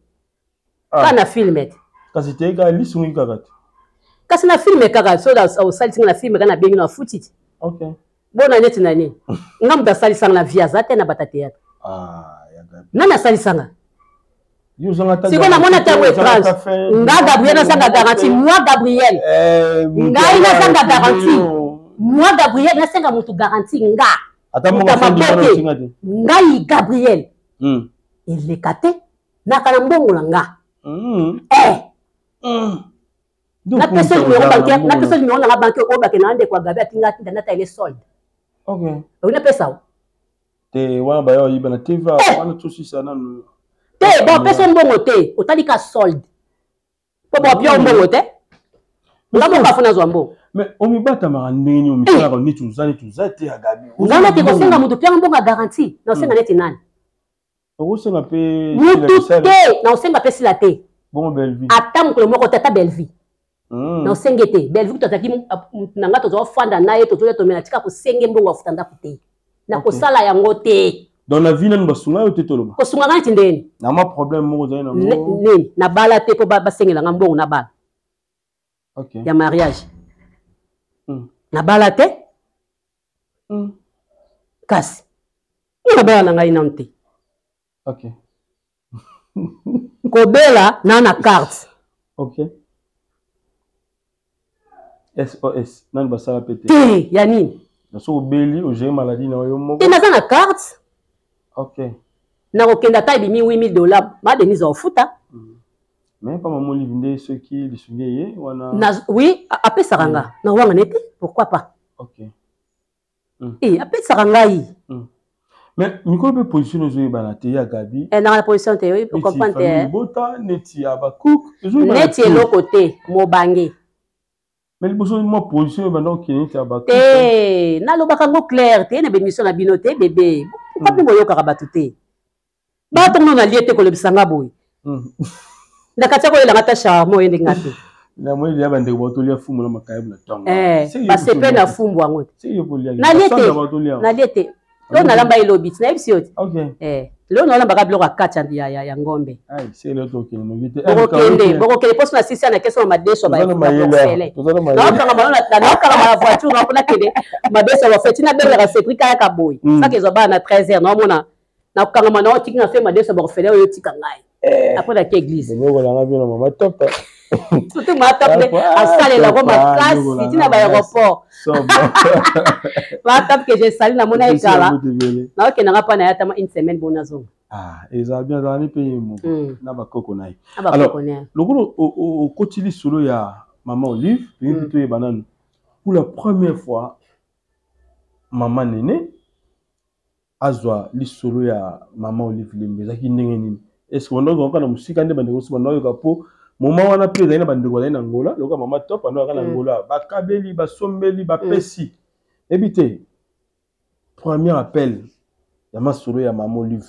Kaka na film te. Kasi te, kaka lisungi kaka te. Kasi na film kaka, so osalisinga na film kaka, nabengi na afuti te. Bona neti na nini? Nga moto asalisanga na vie aza te na bata théâtre. Nani asalisanga? Sikoyo namoni ata yango étrange. Nga Gabriel nazanga garantie? Moi Gabriel, ngai nazanga garantie? Moi Gabriel nasenga motu garantie? Nga moto maboke, ngai Gabriel, eleka te. Naka na mbongo na nga. Napesa numéro bancaire, napesa numéro nanga banque oyo bakenda na ndeko ya Gabi, atinga atinda nata ele solde. Oyo napesa o. Te, wana baya oyiba na tva wana, tosisa nanu. Te, bapesa mbongo te, otali ka solde mpo bapia mbongo te. Nga moko afo nazwa mbongo. Mais omibatamaka ndenge nini? Omisalaka neti oza, neti oza te ya Gabi. Nga neti kosenga moto pianga mbongo ya garantie, naosenga neti nani? Okosenga mpe mutu te, naosenga mpe sila te. Bongo Bellevue? Ata mokolo moko te, ata Bellevue naosenge te. Bellevue kutu azalaki na nga, tozwa ofanda na ye, tozolia, tomela, tika kosenge mbongo afuta ndako te, nakosala yango te. Donc na vie nanu basunga yo te, toloba? Kosunga nga neti ndeni? Na mwa problème moko ozali nango. Nini? Nabala te mpo basengela nga mbongo nabala ya mariage. Nabala te. Kasi nabala na ngai nanu te. Kobela na carte. SOS nani basala pe te. Te, ya nini? Soki obeli, ogere maladie na yo moko. Te, naza na carte. Nakokende ata ebimi 8000 $, ma Denise aofuta. Mais pa mama Olive nde soki lisungi eye wana? Oui, apesaka nga na wanga nete, pourquoi pas? Eh, apesaka ngai. Mais mikolo mpe position ezoyebana te ya Gabi. Nanga na position te, comprendre te. Bota neti ya bacook. Neti eloko te, mobange. Mais liboso mwa position ebanda kokende neti ya bacook. Te, nalobaka yango clair te na bémission na bino te. Bebe, pourquoi mpe boyokaka bato te? Bato ngo nalie te, kolobisa nga boye na kati ya koyelanga ta charme oyo ndenge nga te. Namoni ya bandeko batolia fumu na makayabu na ntongo. Basepe na fumbu yango te. Nalie te, nalie te. Lelo nalamba elobi ti nayebisi yo te. Lelo nalambaka biloko ya kati ya ngombe. Bokokende, bokokende mposo na sisi na keso na madeso bafele, naokangama na voiture na mpona kende madeso bafele tina bengaka Cédrik ayaka boye saka ezwa bana na 13 heures. Naomona nakokangama na otiki na fe madeso bakofele oyo otika ngai. Après naki église. Bokolanga bino mama top. Surtout ma top nde asalelako makasi ntina baaéroport. Ma top que je sali, namona ye kala, naokendanga mpa na ye atama une semaine bona zonga. Ah, ezala bien, azala ni mpe ye moko na bakoko na ye. Alors, lokola okoti lisolo ya mama Olive, toyebi mpe toyeba nanu pour la première fois mama Nene azwa lisolo ya mama Olive Lembe, ezalaki ndenge nini? Est ce que banda ozwaka na mosika nde bandeko mosusu banda oyoka? Mpo moma wana mpe ezali na bandeko bazali na Ngola, lokola mama Top banda oyaka na Ngola, bakabeli, basombeli, bapesi, yebi te. Premier appel ya masolo ya mama Olive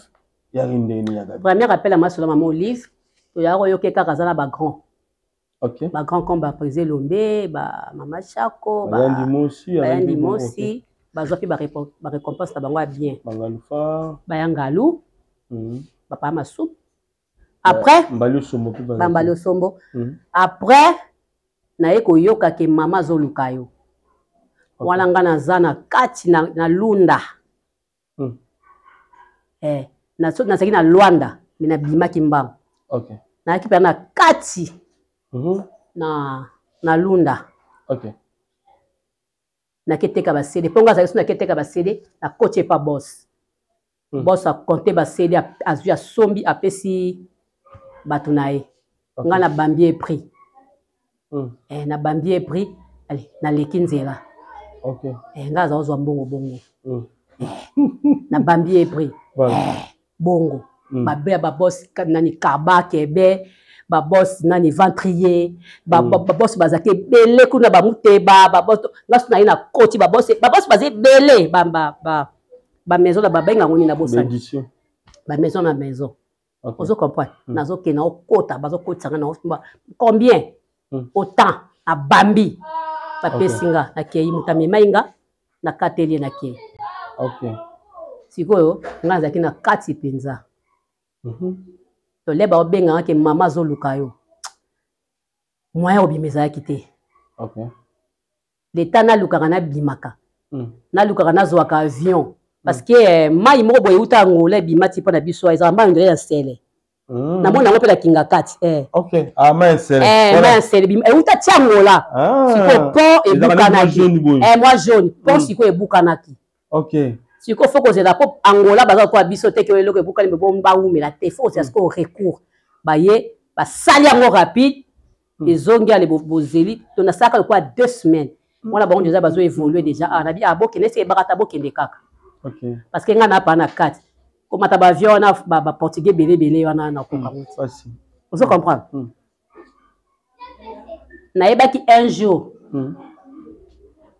yaki ndenge nini, ya Gabi? Premier appel ya masolo ya mama Olive, toyaka koyoke kaka aza na bagrand, bagrand comme baprise Lombe, bamama Chako, Bayandi Mosi, bazwa mpe barécompense na bango ya bien. Bangalufa. Bayangalu, bapapa Masupu, après Mbali Osombo mpe. Bambali Osombo. Après naye koyoka ke mama azoluka yo. Wana nga naza na kati na Lunda. Eh, nazalaki na Lwanda, me nabimaki mbango. Nayaki mpenza na kati na Lunda. Naketeka bacd mpo nga azalaki so, naketeka bacd, nakoti epa boss. Boss akonte bacd, azwi, asombi, apesi bato na ye. Nga nabambi ye prix. Eh, nabambi ye prix, ale naleki nzela. Eh, nga aza kozwa mbongo bongo. Eh, nabambi ye prix. Eh, bongo babe ya baboss nani, Kaba Kebe, baboss nani, Ventrier, baboss bazalaki ebele kuna, bamuteba baboss. Nga so naye na koti, baboss, baboss baza ebele, bamaison na babenga yango nini, nabosani, bamaison na maison. Ozo comprendre? Nazokende, okota, bazokotisa nga na combien, autant abambi, bapesi nga, nakei. Moto amemai nga, nakateli ye, nakei. Sikoyo nga nazalaki na kati mpenza. Toleba obenganga ke mama azoluka yo, moyen obima ezalaki te. Leta nalukaka, nabimaka, nalukaka, nazwaka avion, parce que mai moko boye euta Angola, ebima ti mpo na biso, ezala mai ondire ya nsele. Namoni yango mpe na kinga kati. Ah, mai ya nsele euta ti Angola. Sikoyo pont ebukanaki, mwa jaune pont sikoyo ebukanaki. Sikoyo fo kozela, mpo Angola baza kokoya biso te ke eloko ebukani, bawumela te, fo kozela. Sikoyo recours baye basali yango rapide, ezongi. Ale bozeli to nasalaka lokola 2 semaines wana, bango déjà bazo évolue déjà. Ah, nabi, ah, bokende esi ebaka ta, bokende kaka, parce que ngai napaa na kati komata baavion wana, baportugais ebele ebele wana, nakoka ngo te. Ozo comprendre? Nayebaki un jour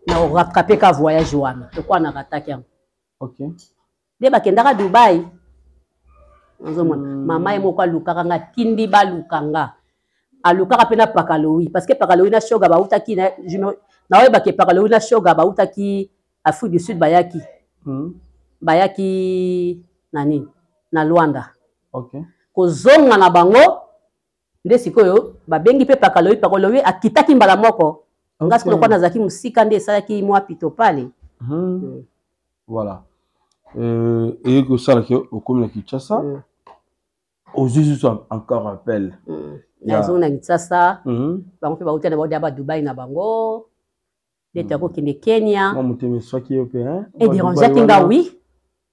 na rattrape ka voyage wana lokola na rataki yango. Nde bakendaka Dubai, ozomona. Mama ye moko alukaka nga, tindi baluka nga, alukaka mpe na Pakalowi, parce que Pakalowi na Shoga bautaki, naoyebake Pakalowi na Shoga bautaki Afrique du Sud, bayaki bayaki na nini, na Lwanda. Kozonga na bango nde sikoyo babengi mpe Pakalowi. Pakalowi akitaki mbala moko. Nga sikoyo lokola nazalaki mosika, nde esalaki mwa pitopale. Voilà, eye kosalaki okomi na Kinshasa, ozwi susu encore appel. Nazongi na Kinshasa, bango mpe bauta na bango ba Dubai na bango, nde toya kokende Kenya. Mwa motema eswaki yo mpe? Edérangeaki nga, oui.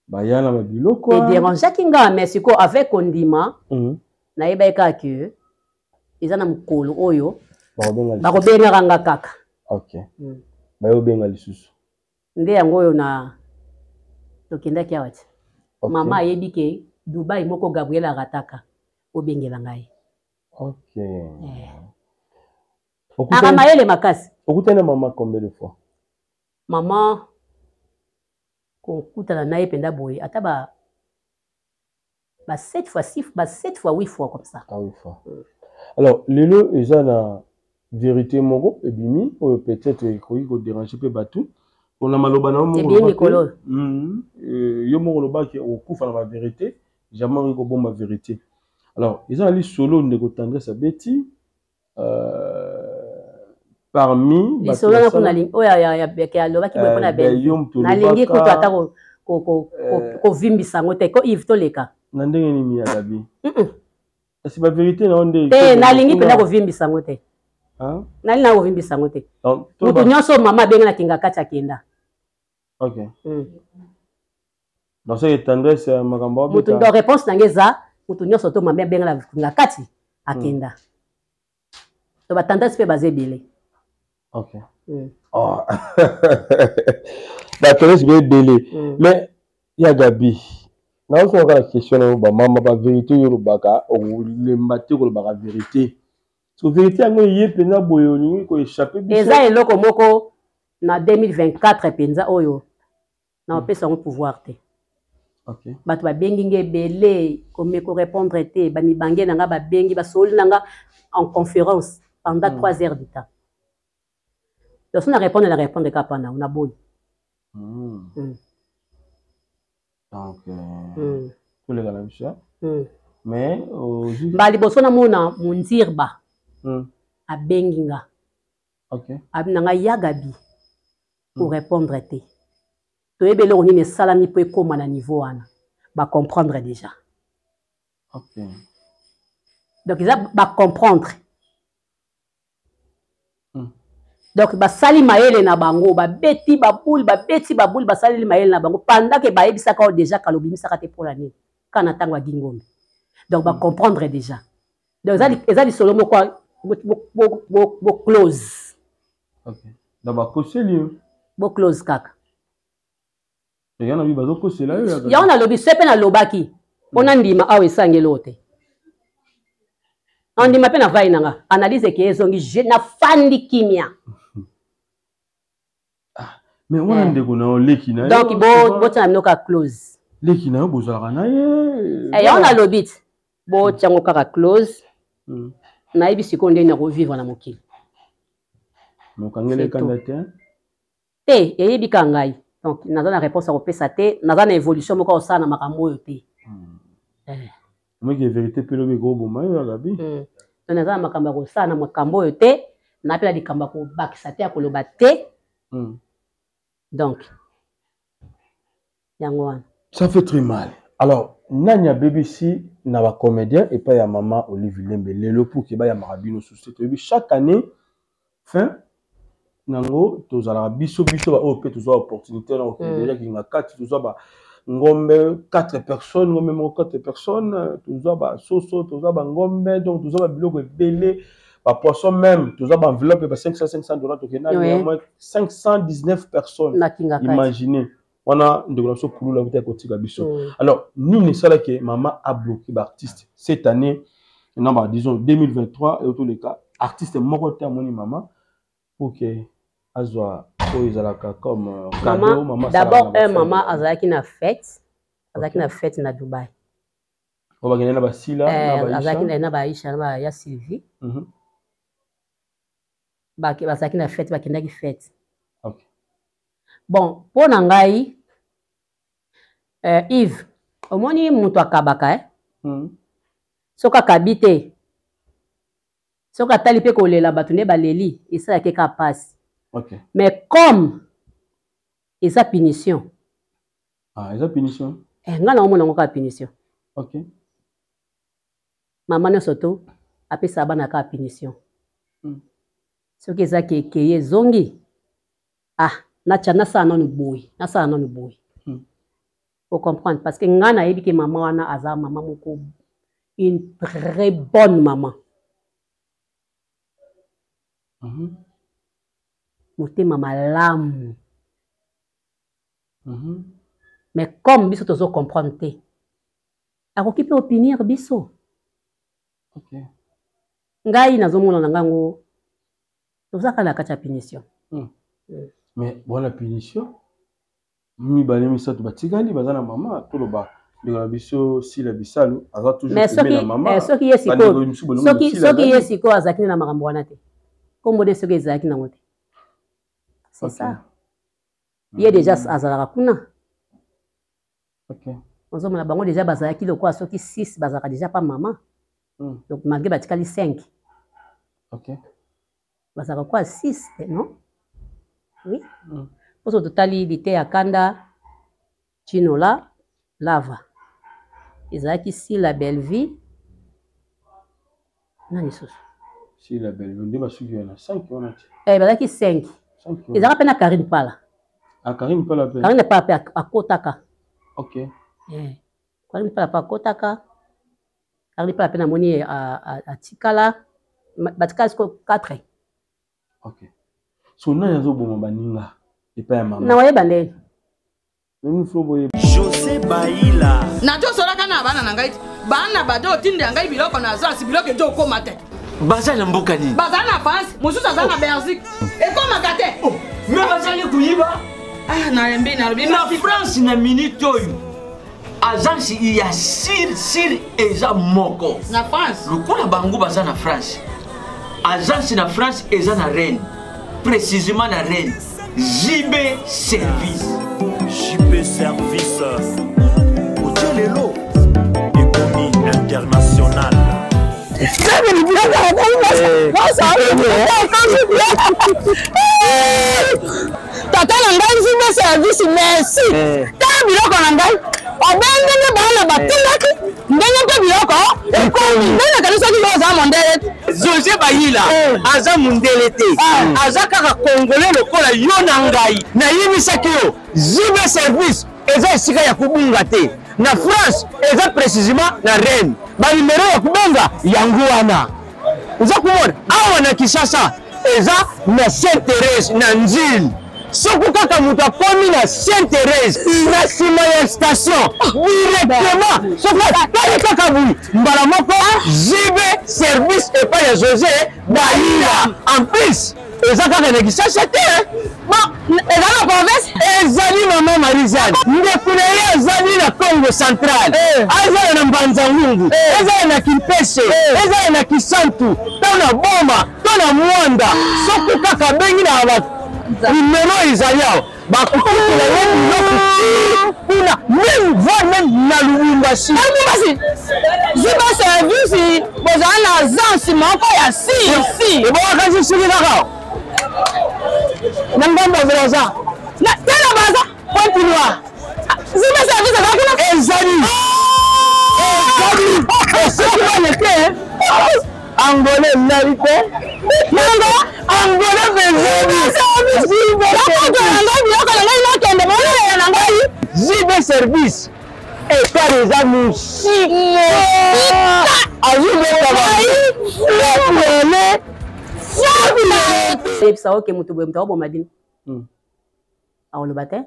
Baya na babiloko. Edérangeaki nga, mais sikoyo avec kondima, nayebaki kaka ke eza na mokolo oyo bakobengaka nga kaka. Ok, bayobenga lisusu. Nde yango oyo na tokendaki awa ti mama ayebi ke Dubai moko Gabriel arataka, obengela ngai. Eh. Aka mayele makasi. Okutani na mama combien de fois? Mama, kokutana na ye mpenza boye, ata ba 7 fois, 6, ba 7 fois, 8 fois comme ça. Ah, 8 fois. Alors lelo eza na vérité moko ebimi oyo peut-être ekoki kodéranger mpe bato mpona maloba na yo moko. Yo moko olobaki okokufa na bavérité, jamais okoki kobomba vérité. Alors eza na lisolo ndeko Tendresse abeti parmi lisolo wana kuna oyo alobaki boye mpona ben, nalingi kutu ata kovimbisa yango te ko Yves toleka. Na ndenge nini ya Gabi? Kasi ba vérité na yo nde te, nalingi mpenza kovimbisa yango te, nalingi na kovimbisa yango te. Moto nyonso mama abenga na kinga kati akenda. Ok. Donc c'est tendresse ya makambo. Moto, donc réponse na ngai eza moto nyonso to mama abenga na kinga kati akenda. To ba tendresse mpe baza ebele. Ok. Oh. Ba tendresse mpe ebele. Mais ya Gabi, nazosonga kaka na question na yo, bamama, bavérité oyo olobaka, okolemba te kolobaka vérité. So vérité yango eye mpenza boye, olingi koéchappe biso? Eza eloko moko na 2024 mpenza oyo na opesa yango pouvoir te. Bato babengi nga ebele, kome korépondre te. Bamibange na nga babengi, basoli na nga en conférence pendant 3 heures du temps. Donc so na répondre, na répondre kaka mpa nango, naboyi. Donc toleka na biso. Mais mbala liboso namona Mondirba abengi nga. Abi na ngai, ya Gabi, korépondre te, toyebi eloko nini esalami mpo ekóma na niveau wana, bacomprendre déjà. Donc eza bacomprendre. Donc basali mayele na bango, babeti babule, babeti babule, basaleli mayele na bango pendant ke bayebisaka oyo déjà kala, obimisaka te mpola nini kaka na ntango ya Gingombe. Donc bacomprendre déjà. Donc eza lisolo moko boclose. Donc bakoseli yo. Boclose kaka. Yango nabi bazokosela yo. Yango nalobi se mpe nalobaki mpo nandima awa esangeli oyo te, andima mpe na vai na nga analyse eke ezongi, je nafandi kimia. Mais wana ndeko na yo, leki na yo. Donc botia na bino kaka close. Leki na yo, bozalaka na ye. Yango nalobi ti botia yango kaka close. Nayebi sikoyo ndenge nakovivre na mokili. Mokangeli ekanda te. Te, eyebi kaka ngai. Donc naza na réponse ya kopesa te, naza na évolution moko ya kosala na makambo oyo te. Moki vérité mpe lobi ekoboma yo, ya Gabi. Donc naza na makambo ya kosala na makambo oyo te, na mpe na likambo ya kobakisa te, ya koloba te. Donc yango wana. Ça fait très mal. Alors nani abebisi na bacomédien epai ya mama Olive Lembe lelo pour ke bayambaka bino susu te? Toyebi chaque année fin nango tozalaka biso biso baoyo mpe tozwa opportunité na kokende déjà kinga kati, tozwa ba ngombe 4 personnes, ngombe moko 4 personnes, tozwa basoso, tozwa bangombe, donc tozwa babiloko ebele, bapoisson même, tozwa baenveloppe ba 500 500 dollars, tokenda moins 519 personnes. Na kinga kati. Imaginez wana ndeko na biso Kulula kuti akotika biso. Alors nini esalaki mama abloqué baartiste cette année non, ba disons 2023 eyo toleka, artiste moko te amoni mama pour ke azwa oyo ezalaka comme cadeau? Mama d'abord, un mama azalaki na fête, azalaki na fête na Dubai. Oyo bakende na basila na azalaki na baisha na baya Sylvie. Bazalaki na fête, bakendaki fête. Bon, mpo na ngai, Yves, omoni moto akabaka, eh? Soki akabi te, soki atali mpe kolela bato nde baleli, esalaki kaka mpasi. Mais comme eza punition. Ah, eza punition. Eh, ngai naomona yango kaka punition. Mama nyonso to apesaka bana kaka punition. Soki eza kekeye ezongi, ah, natya nasala nanu boye, nasala nanu boye. Ocomprendre? Parce que ngai nayebi ke mama wana aza mama moko, une très bonne maman. Motema malamu. Mais comme biso tozo comprendre te, akoki mpe opinir biso. Ngai nazomona na ngango toza kaka na kati ya punition. Mais bona punition mibale misato batikali baza na mama, toloba ndeko na biso Sila Bisalu aza toujours pembeni na mama. Eh, soki ye sikoyo, soki ye sikoyo azalaki na makambo wana te, kombo nde soki ezalaki nango te, c'est ça, ye déjà azalaka kuna. Ozomona bango déjà bazalaki lokola soki 6 bazalaka déjà pa mama. Donc malgré batikali 5, bazalaka kwa 6, non? Oui. Mposo totali lite ya kanda Chinola Lava ezalaki Sila, Bellevie. Nani susu? Sila Bellevue nde basuki wana 5 wana te. Eh, bazalaki 5. Ezalaka mpe na Karine Pala. Ah, Karine Pala mpe. Karine Pala mpe akotaka. Ok. Eh. Karine Pala mpe akotaka. Karine Pala mpe namoni atikala batikala sikoyo 4. Ok. So nani azoboma baninga epai ya mama? Na wayeba ndeni. Jose Baila. Nazosolaka na bana na ngai bana bato otindela ngai biloko na agence biloko ezo okoma te. Baza na mboka nini? Baza na France, mosusu aza na Belgique. Ekomaka te. Oh, me bazali koyiba. Ah, nalembi nalobi. Na France na minute oyo agence ya sir sir eza moko. Na France. Lokola bango baza na France. Agence na France eza na Rennes. Précisément na Rennes. JB Service. JB Service. Otie lelo ekomi international. Tata na ngai JB Service merci. Tala biloko na ngai. Obe ndenge bana batindaki ndenge mpe biloko ekomi ndenge nakanisaki yo oza mondele Jose Bayila eh. aza mundele te eh. aza kaka congolais lokola yo na ngai. Nayebisaki yo JB Service eza esika ya kobunga te na France, eza précisément na Rennes. Ba numero ya kobenga yango wana oza komona awa na Kinshasa eza na Sainte Therese na Nzili. Soki kaka moto akomi na Sainte Therese na nsima ya station directement, soki atali kaka boye mbala moko JB service epai ya Jose Bayila. En plus eza kaka na Kinshasa te, bon eza na province ezali mama Marie-Jeanne ndeko na ye azali na Congo central, eh. azala na Mbanza Ngungu, eh. ezala na Kimpese, eh. ezala na Kisantu to na Boma to na Mwanda, soki kaka abengi na ba numero ezali awa bakokotela ye biloko ti kuna meme voire meme na Lubumbashi. Lubumbashi ziba service bozala na agence moko ya si si ebongaka soki kaka na ngambo ya Brazza na te na Brazza Pointe Noire ziba service eza kuna ezali ezali soki baleke Angolais nali te. Nanga Angolais bezeli. Biloko na ngai biloko na ngai nakende bolela na ngai. JB service. Etali eza mosika. Azobeta ba. Yebisa oke moto boye moto akoboma bino. Akoloba te.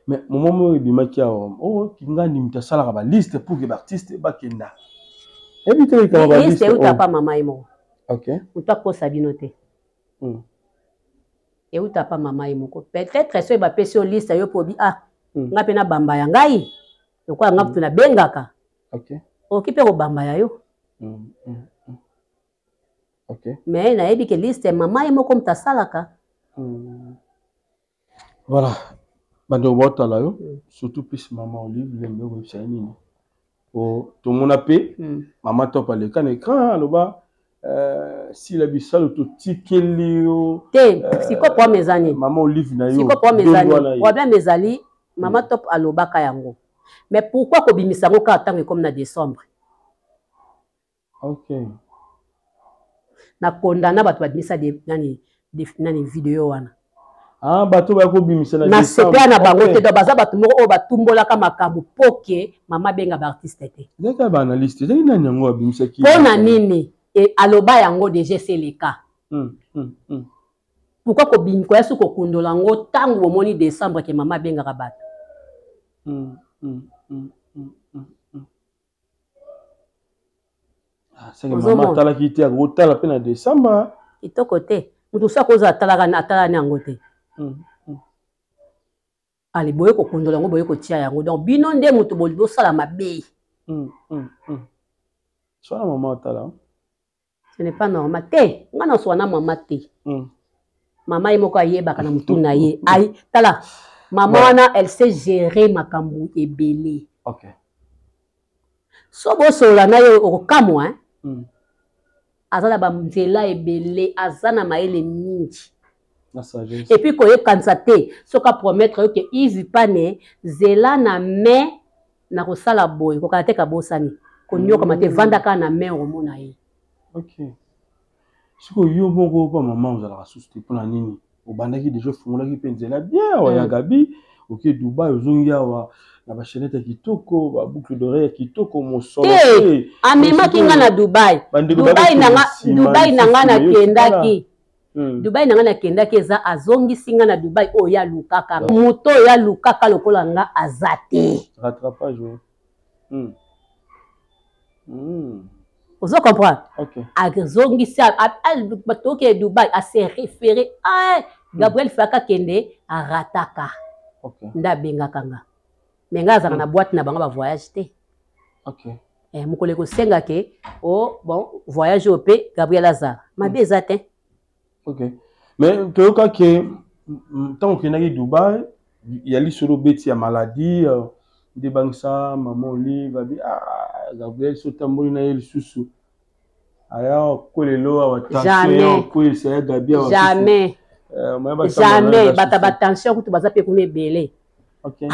Mais moment moko ebimaki awa oh kingandi moto asalaka baliste pour que baartiste bakenda eyebi te likama baliste euta pa mama ye moko ok moto akosa bino te euta pa mama ye moko peut-être soki bapesi yo liste yo mpo obi ah nga mpe nabamba ya ngai lokola nga moto nabengaka okoki mpe kobamba ya yo. Mais nayebi ke liste mama ye moko moto asalaka. Voilà, bandeko baotala yo surtout plus mama Olive Lembe, okoyebisa ye nini? Po tomona mpe mama Top aleka na écran aloba Sila Bisalo totikeli yo te. Siko problème eza nini? Mama Olive na yo siko problème eza nini? Problème ezali mama Top alobaka yango, mais pourquoi kobimisa yango kaka ntango ekomi na décembre? Ok. Na condamna bato babimisa nani, nani video wana. Ah, bato baya kobimisa na nasepela na bango te. Donc baza bato moko oyo batumbolaka makambo po ke mama abenga baartiste te. Ezalaki baanalyste, ezalaki nani yango abimisaki? Mpo na nini e, aloba yango deja eseleka. Pourquoi koya soki kokundola yango ntango bomoni décembre ke mama abengaka bato? Ah, seke mama atalaki te, akotala mpe na décembre. Kitoko te. Moto mosusu akozala atalaka atalani yango te. Ale boye kokundola yango, boye kotia yango, donc bino nde moto bosala mabe. Swana mama atala. Ce n'est pas normal te. Nga na swana mama te. Mama ye moko ayebaka na motu na ye. Ai tala mama wana, elle sait gérer makambo ebele. So bosolola na ye okokamwa hein? Aza na banzela ebele, aza na mayele mingi. Et puis koyekanisa te soki apromettre yo ke Yves Pane zela na mai na kosala boye, kokala te kabosani konyokama te, vanda kaka na mai okomona ye. Ok. Sikoyo yo moko pa mama ozalaka susu te mpona nini? Obandaki deja ofungolaki mpe nzela bien awa ya Gabi, oke Dubai ozongi awa na ba chaînette ya kitoko, ba boucle d'oreille ya kitoko, mosolo te. Amemaki nga na Dubai. Dubai na nga, Dubai na nga nakendaki. Dubai na nga nakendaki eza azongisi nga na Dubai oyo ye alukaka. Moto oyo alukaka lokola nga aza te. Rattrapage. Ozo comprendre? Okay. Azongisi toke Dubai a se référé ah, Gabriel Faka kende arataka. Okay. Nde abengaka nga. Mais nga azalaka na boîte na bango ba voyage te. Okay. Eh, mokolo ekosenga ke oh, bon voyage oyo mpe Gabriel azala mabe eza te. Ok. Mais toyoka ke ntango okendaki Dubai ya lisolo obeti ya maladie nde ebangisa mama Olive abi ah, Gabriel so otamboli na ye lisusu aya kolelo awa tension ya okweyisa ya Gabi awa jamais jamais bato ya batension kutu baza mpe kuna ebele. Ok.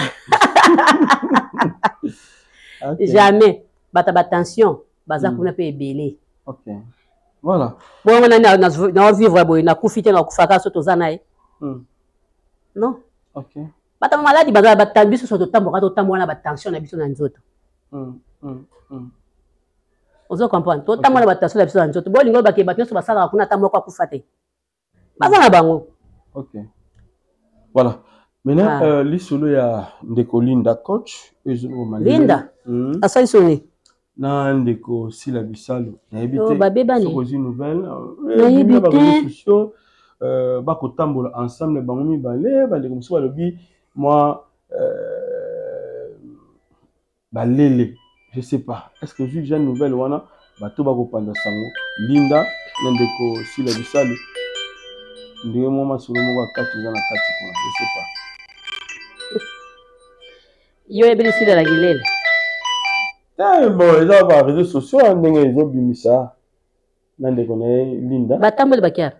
Okay. Jamais bato ya batension baza kuna mpe ebele. Ok. Voilà. Bongo nani na vivre boye nakufi te nakufaka so toza na ye. Non. Ok. Bato ya maladi baza bata biso so totamboka totambola na batension na biso na nzoto. Ozo comprendre? Totambola na batension na biso na nzoto. Bolingo bake bato nyonso basalaka kuna ata moko akufa te. Baza na bango. Ok. Voilà. Maintenant, ah. Lisolo ya ndeko Linda coach Linda. Asali soni. Na ndeko Sila Bisalu. Nayebi te. Babebani. Soki ozwi nouvelle. Nayebi te. Sociaux bakotambola ensemble bango mibale bandeko mosusu balobi mwa balele je sais pas est ce que ozwi déjà nouvelle wana bato bakopanza sango Linda na ndeko Sila Bisalu ndenge mwa masolo moko ya kati eza na kati kuna je sais pas. Yo oyebeli Sila na kilele? Te, bon eza ba réseaux sociaux ndenge ezobimisa na ndeko na ye Linda batamboli bakiara.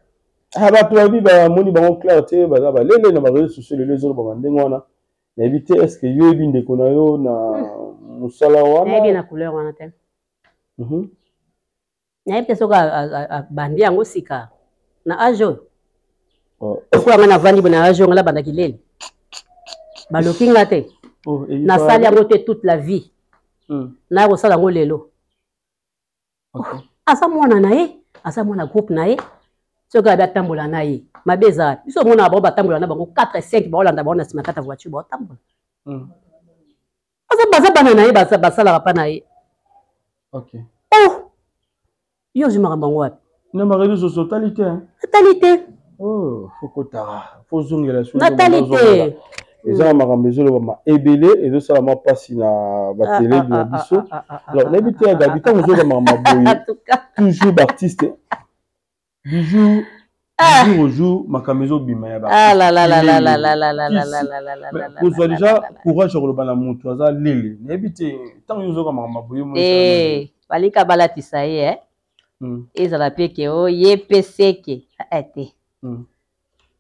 Ah, bato bayebi bamoni bango clair te baza balele na ba réseaux sociaux lelo ezolobama ndenge wana. Nayebi te est ce que yo oyebi ndeko na yo na mosala wana? Nayebi na couleur wana te. Nayebi te soki abandi yango sika na age oyo. Lokola nga navandi boye na age oyo nga nabandaki lele baloki nga te. Nasali yango te toute la vie. Naya kosala yango lelo. Aza mwana na ye, aza mwana groupe na ye. Soki abi atambola na ye mabe eza wapi? Biso omonaka bango batambola na bango 4 5 baolanda bango na nsima kata voiture baotambola. Aza baza bana na ye basalaka mpa na ye. Ok. Oh! Yo ozwi makambo yango wapi? Na ba réseaux sociaux otali te. Natali te. Oh, faut kotala, faut zongela so. Natali te. Eza na makambo ezolobama ebele ezosala mwa mpasi na batele na biso. Alors nayebi te ya Gabi ntango ozoyoka makambo boye toujours baartiste du jour jour au jour makambo ezobima ya kozwa déjà courage ya koloba na moto aza lele nayebi te ntango yo ozoyoka makambo boye. Balika balatisa ye ezala mpe ke o ye mpe seke te.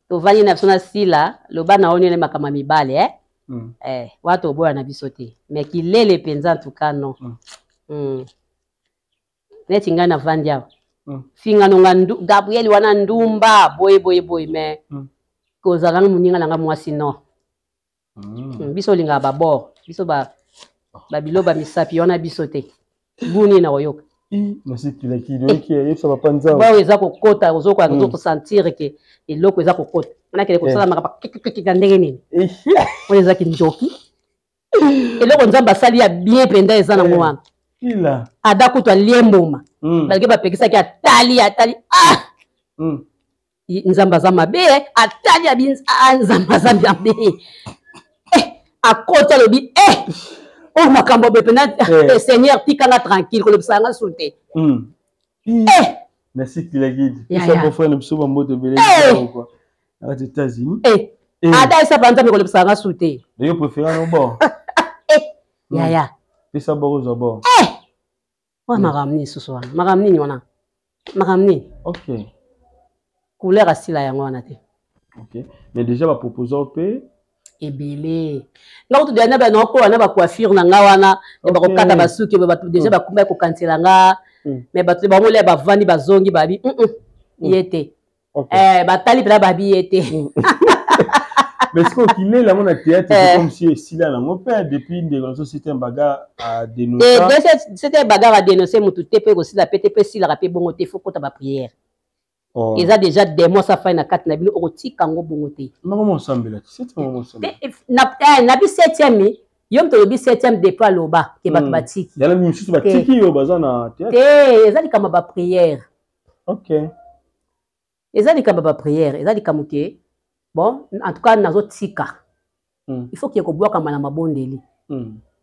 Tovandi na biso na Sila loba na yo nini makambo ya mibale wana toboya na biso te mais kilele mpenza en tout cas non. Neti ngai navandi awa fingano nga Gabriel wana ndumba boye boye boye mais kozala nga moninga na nga mwasi non. Biso olingaka babord biso babilo bamisapi wana biso te buni na koyoka. Bao eza kokota ozokoka ozokosentir ke eloko eza kokota wana kende kosala makambo kikikika ndenge nini wana eza kindoki. Eloko nzambe asali ya bien mpenza eza nango wana. Ada kutu alie mbuma balike bapekisaki atali atali ah nzambe aza mabe atali abi nzambe aza mabe akoti alobi oyo makambo boye mpenza Seigneur tikanga tranquille kolobisa nga su te. Merci Kilagidi. Pesa bon frère na biso bambote ebele na kati États-Unis. Ada esapa nzambe kolobisa nga su te. Yo préféré no bon. Yaya. Pesa boko zwa bon. Wana makambo nini susu wana? Makambo nini wana? Makambo nini? Ok. Couleur asila yango wana te. Ok. Mais déjà ba proposant pe ebele. Nga kutu deja na nakola na ba coiffure na nga wana ya bakokata basuki bato deja bakumba kokanisela nga. Mais bato bango le bavandi, bazongi, babi ye te. Eh, batali mpena, babi ye te. Mais sikoyo kilela yango na théâtre, c'est comme si esila nango mpe depuis ndeko na so Septième Bagarre adénonce. Septième Bagarre adénonce motu te mpe ekosila pe te, mpe esilaka mpe bongo te. Faut kota baprière. Eza déjà démon safai na kati na bino, okotika yango bongo te. Nabi septième, yo moto olobi septième depuis aloba ke bato batiki. Misusu batiki yo baza na te. Eza likambo ya baprière. Eza likambo ya baprière, eza likambo ke bon, en tout cas nazotika. Il faut ke kobwakama na mabondeli,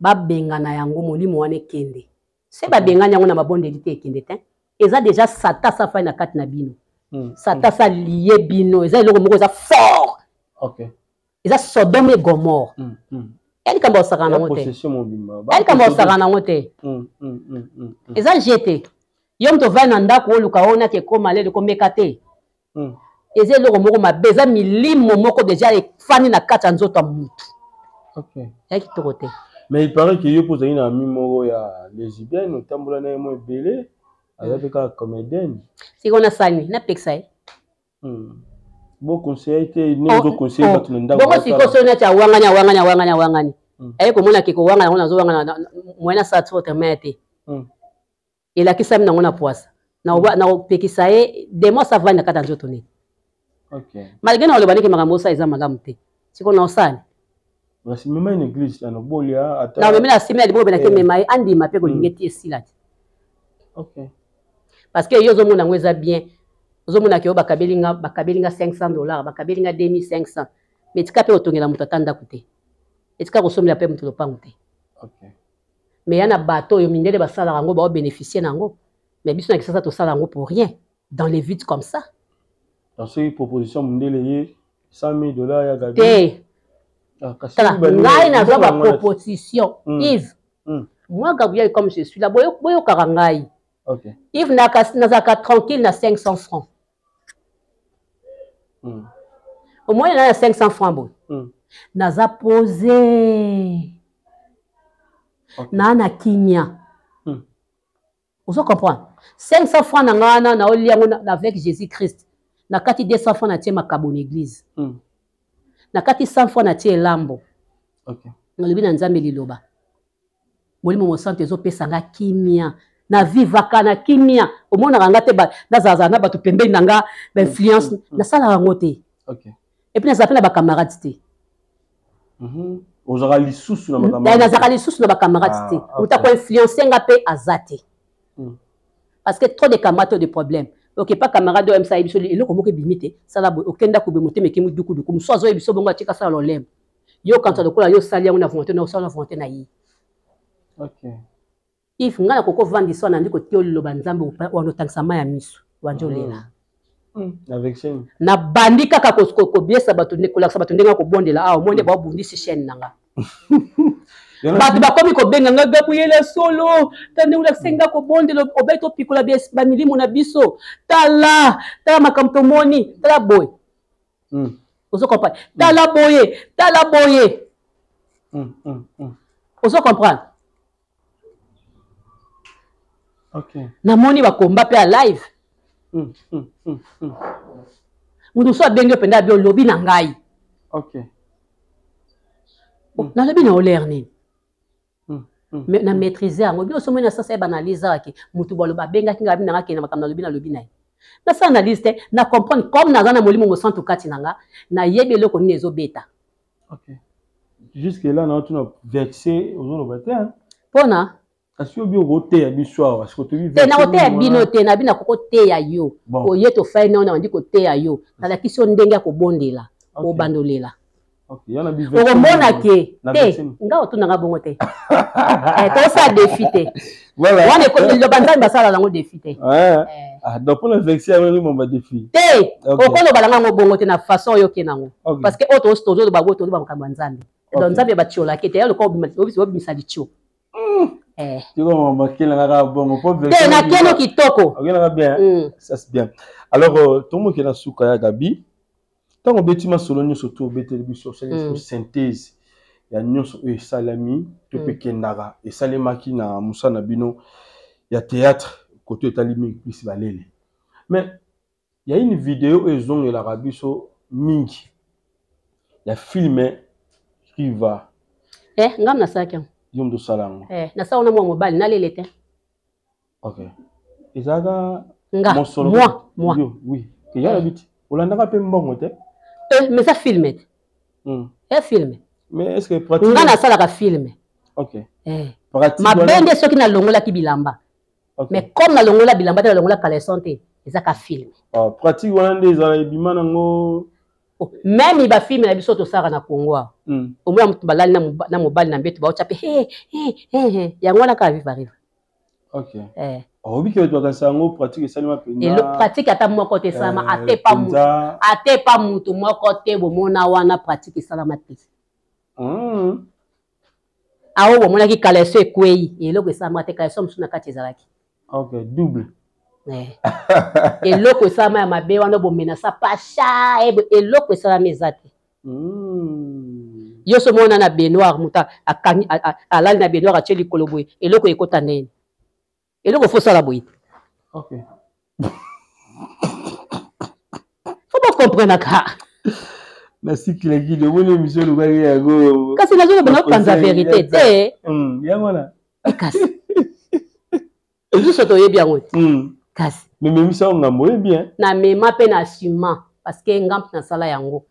babengana yango, molimo wana ekende. Se babengani yango na mabondeli te, ekende te. Eza déjà Satan safai na kati na bino. Satan sa lie bino, eza eloko moko eza fort. Eza Sodome et Gomorrhe. Ya likambo osaka nango te, ya likambo osaka nango te. Eza je te. Yo moto ovandi na ndako, oluka oyo naki ekóma lelo, komeka te. Eza eloko moko mabe, eza milimo moko deja efandi na kati ya nzoto ya mutu. Ya kitoko te. Mais il paraît que yo mpo ozali na ami moko ya lesbienne, otambola na ye mo ebele, aza mpe kaka comédienne. Sikoyo nasani napekisa ye. Boconseille te ndenge ozoconseille bato na ndako. Bongo sikoyo soki nati awangani, awangani, awangani, awangani, aye komona ke kowangana yango, nazowangana moyen nasala ti autrement te, elakisami nango na pwasa, nakopekisa ye. Démon asavandi na kati ya nzoto nini, malgré na oloba ndenge makambo osala eza malamu te, sikoyo na osali. Mema une église ya nobolia ata. Na omemi na nsima ya liboko benake, mema ye, andima mpe kolinga eti esila te. Parce que yo ozomona yango eza bien, ozomona ke oyo bakabeli nga 500 $, bakabeli nga 2500, mais tika mpe kotongela moto ata ndako te, etika kosomela mpe moto lopango te. Mais ya na bato oyo mindele basalaka yango, baobénéficie na yango, mais biso na Kisasa tosala yango pour rien, dans les vides comme ça. Dans soki proposition mondele ye 100 000 dollars ya Gabi. Te, tala, ngai nazwa baproposition, Yves. Moi Gabriel, comme je suis là, boyokaka ngai. Yves, nazalaka tranquille na 500 francs. Omoni na 500 francs boye, naza posé, naa na kimia. Ozo comprendre? 500 francs na ngai wana, naolia yango avec Jésus Christ. Na kati 200 francs natie makabo na église, na kati 100 francs natie elambo. Nalobi na Nzambe liloba, Molimo Mosantu ezopesa nga kimia, navivaka na kimia. Omonaka nga te nazalazala na bato pembeni na nga, bainfluence nasalaka yango te. Et puis nazala mpe na bacamarade te. Ozalaka lisusu na Nazalaka lisusu na bacamarade te. Moto akoinfluence nga mpe aza te, parce que trop de camarade, trop de problème. Ok, pa camarade oyo amisa yebi biso eloko moko ebimi te, sala boye, okenda kobe, motema ekemi dukuduku, mosu azoyebi biso bongo, atika sala lolemo, yo kanisa lokola yo osali yango na volonté na osala na volonté na ye. If ngai nakoki ovandisa wana, nandi kotia liloba Nzambe wana, otangisa mai ya miso wandi, olela. Nabandi kaka kobiesa bato, kolakisa bato ndenge ya kobondela awa, omoni nde baobundisi chaîne na nga. Bato bakomi kobenga nga: "Gabriela, solo ta ndenge olakisi nga kobondela, obai topikola bamilimo na biso, tala, tala makambo tomoni, tala boye." Ozo comprendre? Tala boye, tala boye. Ozo comprendre? Namoni bakomba mpe ya live. Moto mosusu abengi yo mpenza, abi olobi na ngai. Nalobi na olere nini? Na maîtrise yango bino somoi na sasa ye baanalyse awa ke motu baloba abengaki ngai, abi nanga kende makambo nalobi, nalobi na ye, nasala analyse te, na comprendre comme naza na Molimo Mosantu kati na nga, nayebi eloko nini ezobeta. Jusque là naotuna verset ozoloba te. Mpona Kasi obi okoteya biso awa siko tobi. Te, nakoteya bino te. Nabi nakokoteya yo oye tofai nao, nabandi koteya yo, nalakisi yo ndenge ya kobondela, obandolela, okomona ke te nga otunanga bongo te. Tosala défi te wana, liloba Nzambe basala nango défi te. Donc mpona verset yango momba défi. Te, okoloba nanga yango bongo te na façon oyo oke nango, parce que oyo tozoloba boye, toloba makambo ya Nzambe. Donc Nzambe batiolaki te ya lokola obimisa litio. Te, nakeno kitoko. Okelanga bien, ça c'est bien. Alors tomoke na suka ya Gabi. Ntango obeti masolo nyonso to obeteli biso, osali biso synthèse ya nyonso oyo esalami to mpe ekendaka, esalemaki na mosala na bino ya théâtre. Koto etali mingi plus balele. Mais il y a une vidéo oyo ezongelaka biso mingi ya film Riva. Eh, ngam nasalaki yango. Yo moto osala yango. Eh, nasala wana mwa mobali nalele te. Ok. Ezalaka nga mosolo. Moi, moi. Yo, oui. Eya na biti. Olandaka mpe mbongo te? Eh, mais eza film te. Eh, film. Mais est-ce que pratique Nga nasalaka film. Ok. Eh. Pratique. Mabe nde soki nalongolaki bilamba. Okay. Mais comme nalongola bilamba te, nalongola caleçon te, eza ka film. Ah, pratique wana nde ezala ebima nango. Oh, même ba film na biso tosalaka na Congo awa. Omona moto balali na mobali na mbeto baotya mpe he he he he yango wana kaka viva riva. Ok. Eh. Oyebi ke bato bakanisa yango pratique esalema mpenza. Elo pratique ata moko te esalama Eh, ate pa mutu mpenza. ate pa mutu moko te bomona wana pratique esalama te. Awo bomonaki caleçon ekwei eloko esalama te caleçon mosusu na kati ezalaki. Ok, double. Eh. Eloko esalama ya mabe wana bomenasa pasha eloko esalama eza te. Yo so mona na baignoire moto akangi alali na baignoire atie likolo boye eloko ekota ndeni eloko fo sala boye te. Ok. Fo bokomprenaka. Nasikilaki omoni émission olukaki yango. Kasi nazoloba nakopanza vérité te. Yango wana. Kasi biso toyebi yango te. Kasi. Mememisa yango ngambo oyebi hein. Namema mpe na asuma parce que nga mpe nasala yango.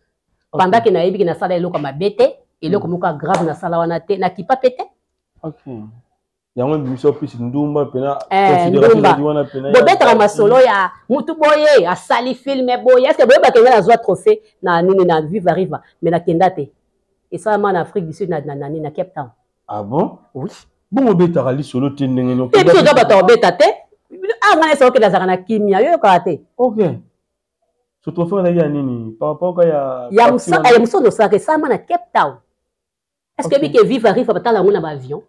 Pendant que nayebi ke nasala eloko ya mabe te, eloko moko ya grave nasala wana te, nakipa mpe te. Ok. Yango ebimisa plus ndumba mpena Eh, considération ndumba. ezali wana mpena ya Bobetaka masolo ya mutu boye asali filme boye est-ce que boyebaka ngai nazwa trophée na nini na Viva Riva mais nakenda te esalama na Afrique du Sud na na nini na Cape Town. Ah bon? Oui. Bongo obetaka lisolo te ndenge nini? Te biso toza bato ya kobeta te. Ah ngai nayesa okende azalaka na kimia yo oyokaka te. Ok. So trophée ezalaki ya nini? Par rapport ka ya Ya parti mosala wana? ya mosala osalaka esalama na Cape Town. Est-ce que Ok. bike Viva Riva batala yango na ba avion?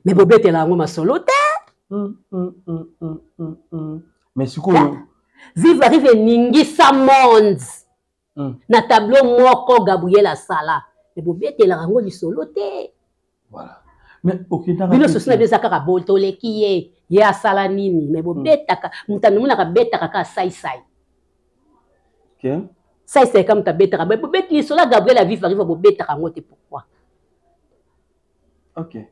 Mais bobetela yango masolo te. Mais sikoyo Viva Riva eningisa monde. Na tableau moko Gabriel asala. Mais bobetelaka yango lisolo te. Voilà. Mais okendaka Bino te susi na te. bino eza kaka boye toleki ye ye asala nini mais bobetaka moto amonaka abetaka kaka saisai. Ok. Saisai kaka moto abetaka mais bobeti lisolo ya Gabriel ya Viva Riva bobetaka yango te pourquoi? Ok.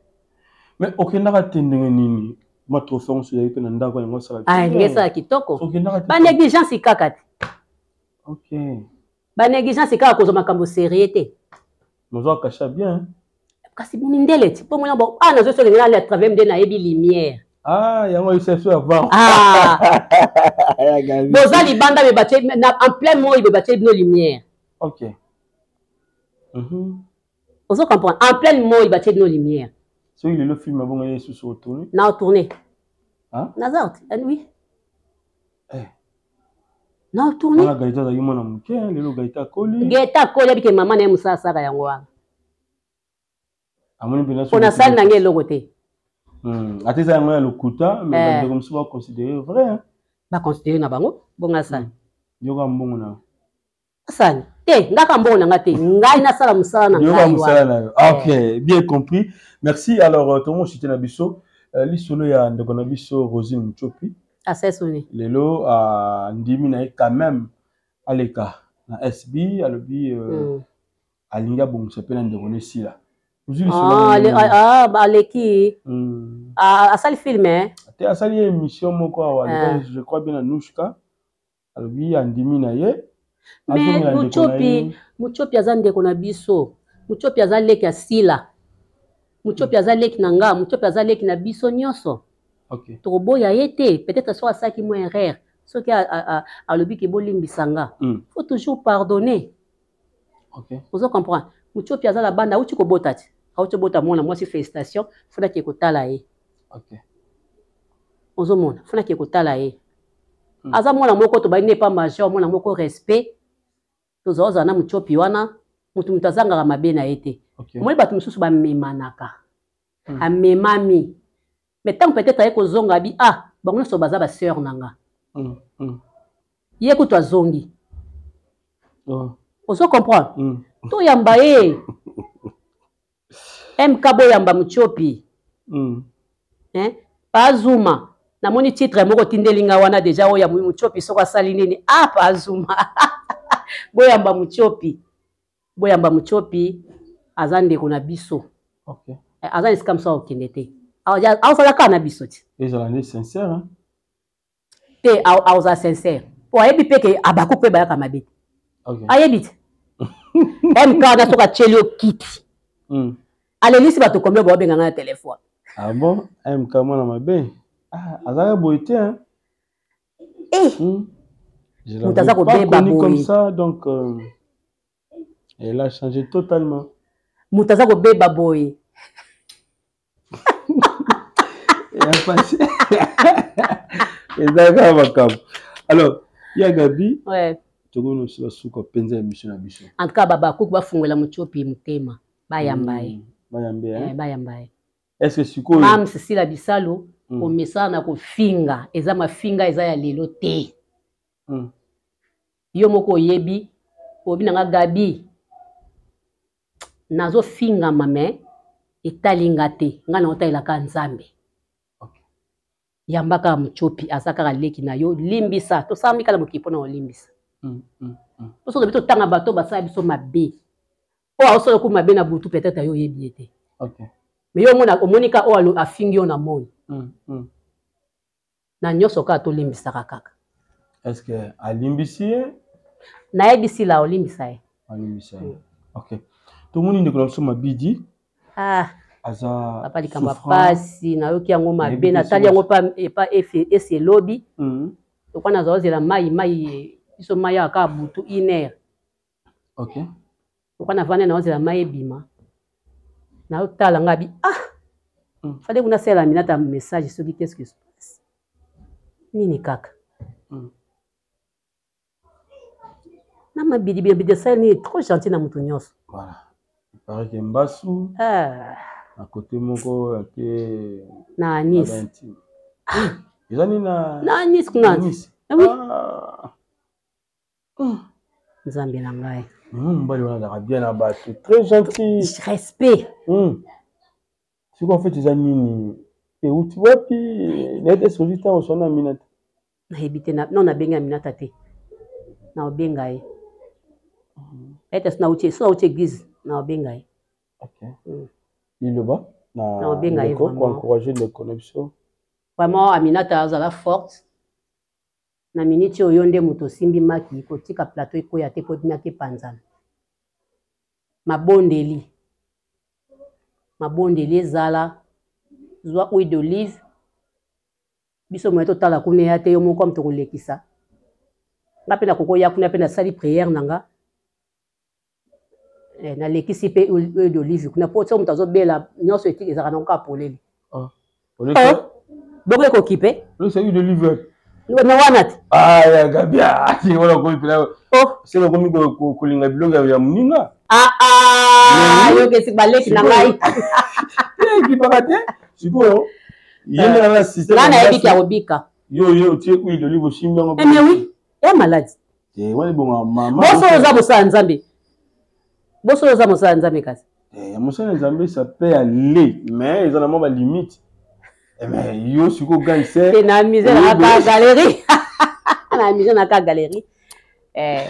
Mais okendaka te ndenge nini? Ma trophée yango soki ezalaki mpe na ndako yango osala. Ah, ndenge esala kitoko. Okendaka te. Ba négligence kaka te. Ok. Ba négligence kaka kozwa makambo sérieux te. Nazo kasha bien. Kasi mindele ti po mona bo ah nazo soki ngala à travers nde nayebi lumière. Ah, yango exception ya vent. Ah. Ya Gabi. Boza libanda me batie na en plein moyi be batie bino lumière. Ok. Ozo comprendre en plein moyi batie bino lumière. Soki lelo film ya bongo ye susu otourner. Na tourner. Hein? Nazar, oui. Eh. Na tourner. Wana Gaëtan azalaki mwana moke, lelo Gaëtan akoli. Gaëtan akoli abike mama na ye mosala asaka yango wana. Amoni mpenza Mpo na sali na ngai eloko te. Ata eza yango ya lokuta, mais Eh. bandeko mosusu baconsidere vrai. Hein? Baconsidere na bango, bongo asali. Yoka mbongo na yo. Asali. Te, ngaka mbongo na nga te. Ngai nasala mosala na Yoka ngai mosala wana. na yo. Ah, ok, bien compris. Merci. Alors, tomo chute na biso. Lisolo ya ndeko na biso Rosine Mutshopi. Asesoni. Lelo ndimi na ye quand même aleka na SB alobi alingi abongisa mpe na ndeko na esila. Ozwi lisolo Ah, ya ndenge nini? ah, ba aleki. Ah, asali film, hein? Te asali ye émission moko awa, Ah. alobaki, je crois bien na Nouchka. Alobi andimi na ye. Mais Azongela ndeko na Mutshopi, ye. Mutshopi aza ndeko na biso. Mutshopi aza leki ya Sila. Mutshopi aza leki na nga, Mutshopi aza leki na biso nyonso. Ok. Tokoboya ye te, peut-être soki asalaki mwa erreur, soki alobi ke bolimbisa nga. Faut toujours pardonner. Ok. Ozo comprendre? Mutshopi aza na banda, auti kobota te. Auti kobota mwana mwasi, félicitation, funa ke kotala ye. Ok. Ozomona, funa ke kotala ye. Aza mwana moko tobandi ne pa major, mwana moko respect. Tozala ozala na Mutshopi wana, mutu mutu azangaka mabe na ye te. Ok. Omoni bato mosusu bamemanaka. Amemami. Mais tant peut-être aye kozonga abi, ah, bango nyonso baza ba sœur na nga. Ye kutu azongi. Oh. Ozo comprendre? Toyamba ye. MK boyamba Mutshopi. Hein? Pazuma. Namoni titre moko otindeli nga wana deja oyo ya Mutshopi soko asali nini? Ah, Pazuma. Boyamba Mutshopi. Boyamba Mutshopi aza ndeko na biso. Okay. Eh, aza esika mosusu akokende te. Aosala kaka na biso ti. Ezala nde sincère hein? Te, aozala sincère. Po ayebi mpe ke abaku mpe bayaka mabe te. Okay. Ayebi te. MK wana soki atieli yo kiti. Alelisi bato combien baobenga nga na telefone. Ah bon? MK mwana mabe. Ah, azalaka boye te hein? Eh. Moto aza kobeba boye. Comme ça, donc elle a changé totalement. Moto aza kobeba boye. Eza kaka makambo. Alors, ya Gabi, ouais. tokomi nosila suka mpenza ya émission na biso. En tout cas, babakuku bafungola Mutshopi motema, bayamba ye. Bayambe, hein? Eh, bayamba ye. Est-ce que sikoyo Mam Sisila Bisalu, omesana na kofinga, eza mafinga eza ya lelo te. Yo moko oyebi, oyebi na nga Gabi. Nazofingama mais etali nga te, nga na otalelaka Nzambe. Okay. Yamba kaka Mutshopi, aza kaka leki na yo, limbisa, tosala mikala mokili mpona olimbisa. Toso tobi totanga bato basala biso mabe. Oyo aosala ku mabe na butu peut-être yo oyebi ye te. Okay. Mais yo omona omoni ka oyo afingi yo na moi. Na nyonso kaka tolimbisaka kaka. Est-ce que alimbisi ye? Nayebisi la olimbisa ye. Alimbisa ye. Ok. Tomoni ndeko na biso Mabidi. Ah. Aza papa likambo ya pasi, nayoki yango mabe, natali yango pa epa esi elobi. Lokwa nazala ozela mai mai biso mai awa kaka butu une heure. Ok. Lokwa navandi na ozela mai ebima. Naotala nga bi ah. Fallait kuna sala minata message soki qu'est-ce qui se passe? Nini kaka? Na mabidi bidi asali nini trop gentil na mutu nyonso. Voilà. Il paraît que Mbasu ah. na côté moko ake na Nice. Ah. Eza nini na na Nice kuna. Nice. Ah, oui. Ah. Nzambe na ngai. Mobali wana azalaka bien na bato, très gentil. Respect. Sikoyo en fait eza nini? Euti wapi? Nayebi te soki ntango oswana na Aminata. Nayebi te, non nabengi Aminata te. Na obenga ye. Ete so nauti so nauti église na obenga ye. Ok. Liloba na Na obenga ye ndeko vraiment. koencourager ndeko na biso. Vraiment Aminata azala forte. Na minute oyo nde moto osimbi maki kotika plateau ekoya te po maki epanzana. Mabondeli. Mabondeli ezala zwa huile d'olive. Biso moye totala kuna ya te yo moko moto kolekisa. Nga pe nakokoya kuna pe nasali prière na nga. Eh, nalekisi pe huile d'olive kuna po soki moto azobela nyonso etiki ezalaka nango kaka polele. Ah. Olekisa. Bongo ekokipe. Olekisa huile d'olive. Na wana te. Ah ya Gabi, ah, ti wana komi pela. Oh, c'est komi kolinga biloko ya moninga. Ah ah, yo kesi baleki na ngai. Ekipaka te. Sikoyo ye nde na système. Nga nayebi ki akobika. Yo yo otie huile d'olive osimbi yango. Eh mais oui, ya maladi. Eh wana ebonga mama. Boso oza mosala Nzambe. Boso oza mosala Nzambe kasi. Eh mosala Nzambe ça peut aller mais eza na mwa ba limite. Eh mais yo sikoyo gagne c'est. Te na misère na ka galerie. Na misère na ka galerie. Eh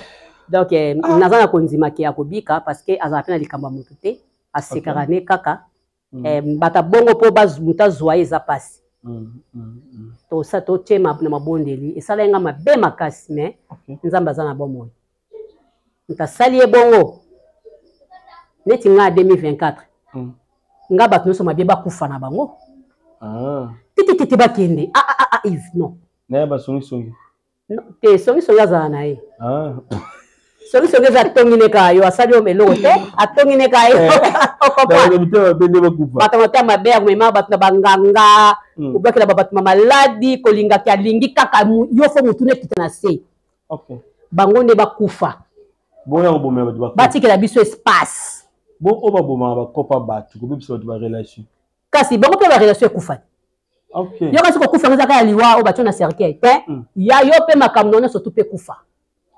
donc eh, ah. naza na kondima ke akobika parce que azala pe na likambo ya motu te asekaka ne kaka eh, bata bongo mpo moto azwa ye eza mpasi. Tosa totie na mabondeli esala ye nga mabe makasi mais Nzambe aza na bomoi. Moto asali ye bongo neti nga 2024. Nga bato nyonso mabe bakufa na bango. Titititi bakende. Ah ah ah Yves non. Naye basongisongi. Te songisongi azala na ye. Songisongi eza atongi ne kaka yo asali yo eloko te atongi ne kaka yo. Bato motema mabe ya komema bato na banganga kobwakela bato na maladi kolingaki alingi kaka yo fo motu nekita na se. Bango nde bakufa. Batikela biso espace. Bo oyo babomaka bakopa bato kobebisa bato ba relation. Kasi bango mpe ba relation ekufa te. Okay. Yo kasi kokufa eza kaka liwa oyo batio na cercueil te. Ya yo mpe makambo na nyonso tu mpe ekufa.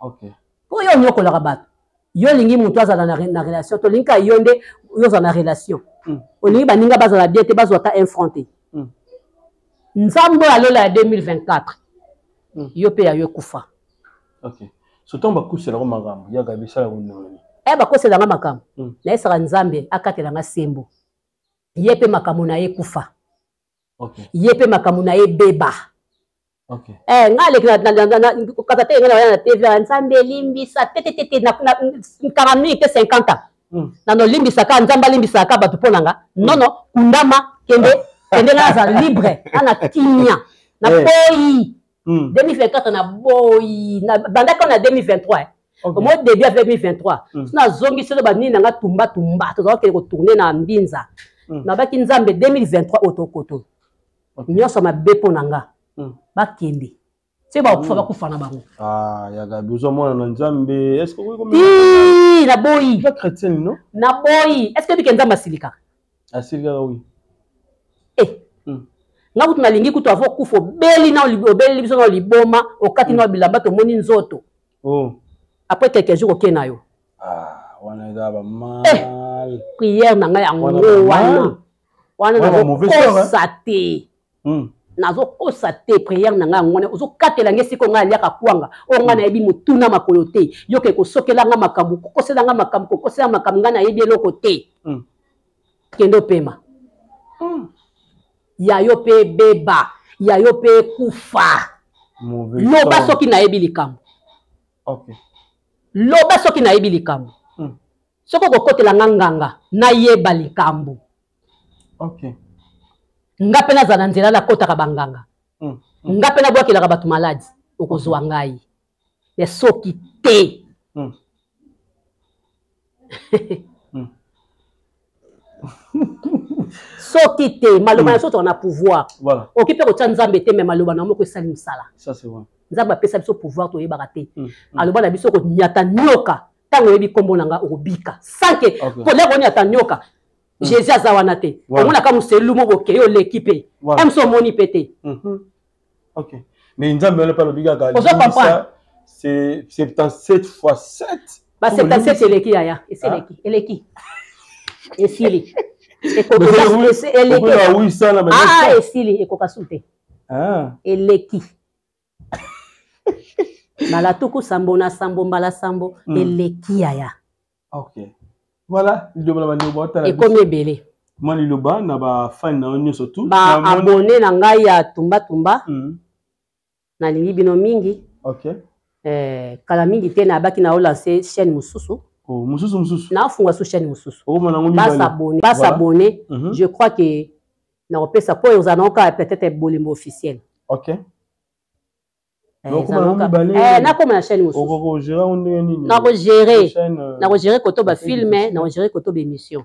Okay. Po yo onyokolaka bato. Yo olingi moto azala na relation, tolingi kaka yo nde yo ozala na relation. Olingi baninga bazala bien te, bazwa ata un franc te. Nzambe oyo alola ya 2024 yo mpe ya yo ekufa. Ok, so ntango bakoselaka makambo ya Gabi, esalaka ndenge? E bakosela nga makambo, nayesaka Nzambe akatela nga sembo, ye mpe makambo na ye ekufa, ye mpe makambo na ye beba. Eh, nga aleki kata te, nga na na TV, Nzambe elimbisa te te te te, kaka mingi te 50 ans nano limbisaka, Nzambe alimbisaka bato mpo na nga. Non non, kundama, kende kende, nga naza libre, nga na kimia, naboyi 2024, naboyi bandaka na 2023 omo début ya 2023, so nazongi solo banini na nga tumba tumba, tozala kokende kotourne na Mbinza, nabaki Nzambe 2023 oyo tokoto nyonso mabe mpo na nga, bakende se bakufa, bakufa na bango. Ah, ya Gabi, oza mwana na Nzambe, est ce que naboyi? Oza chrétienne, non? Naboyi. Est ce que ebike Nzambe asilikaka? Asilikaka, oui. Eh, nga kutu nalingi kutu avo kufa, obeli na obeleli biso na liboma, okati na bilamba, tomoni nzoto. Après quelques jours oke na yo. Ah, wana eza bamal. Eh, prière na ngai yango wana wana, nazokosa te, nazokosa te. Prière na ngai yango wana. Ozokatela ngai esika ngai aliaka kwanga oyo ngai nayebi motuna makolo te, yoke kosokela ngai makambo, kokosela ngai makambo, kokosela makambo, ngai nayebi eloko te. Kende opema ya yo mpe ebeba, ya yo mpe ekufa. Loba soki nayebi likambo, loba soki nayebi likambo. Soki okokotela nga nganga, nayeba likambo. Nga mpe nazala na nzela, nakotaka banganga, nga mpe nabwakelaka bato maladi, okozwa ngai. Mais soki te, soki te, maloba na biso toza na pouvoir. Okoki mpe kotia Nzambe te, mais maloba na moko esali mosala. Nzambe apesa biso pouvoir, toyebaka te. Aloba na biso konyata nyoka, ntango oyebi nkombo na nga, okobika sanke kolia konyata nyoka. Jésus aza wana te, omonaka moselu moko okei, oleki mpe mso, omoni mpe te. Ok, mais Nzambe wana mpe alobi kaka ozo comprendre. C'est 77 fois 7. Ba 77 eleki, yaya, esi eleki, eleki, esili, esili, ekoka su te, eleki mbala 77 mbala 7, eleki, yaya. Ok, voilà, liloba na bandeko baotala. Ekomi ebele. Mwa liloba na bafani na yo nyonso tu. Baabone na ngai ya Tumba Tumba, nalingi bino mingi. Kala mingi te nayabaki na olance chaîne mosusu. Oh, mosusu mosusu. Nafunga su chaîne mosusu, basabone, basabone. Je crois que nakopesa mpo ozala nango kaka peut-être Bolembo officiel. Nakoma na chaîne mosusu, nakogere, nakogere koto bafilme, nakogere koto baémission,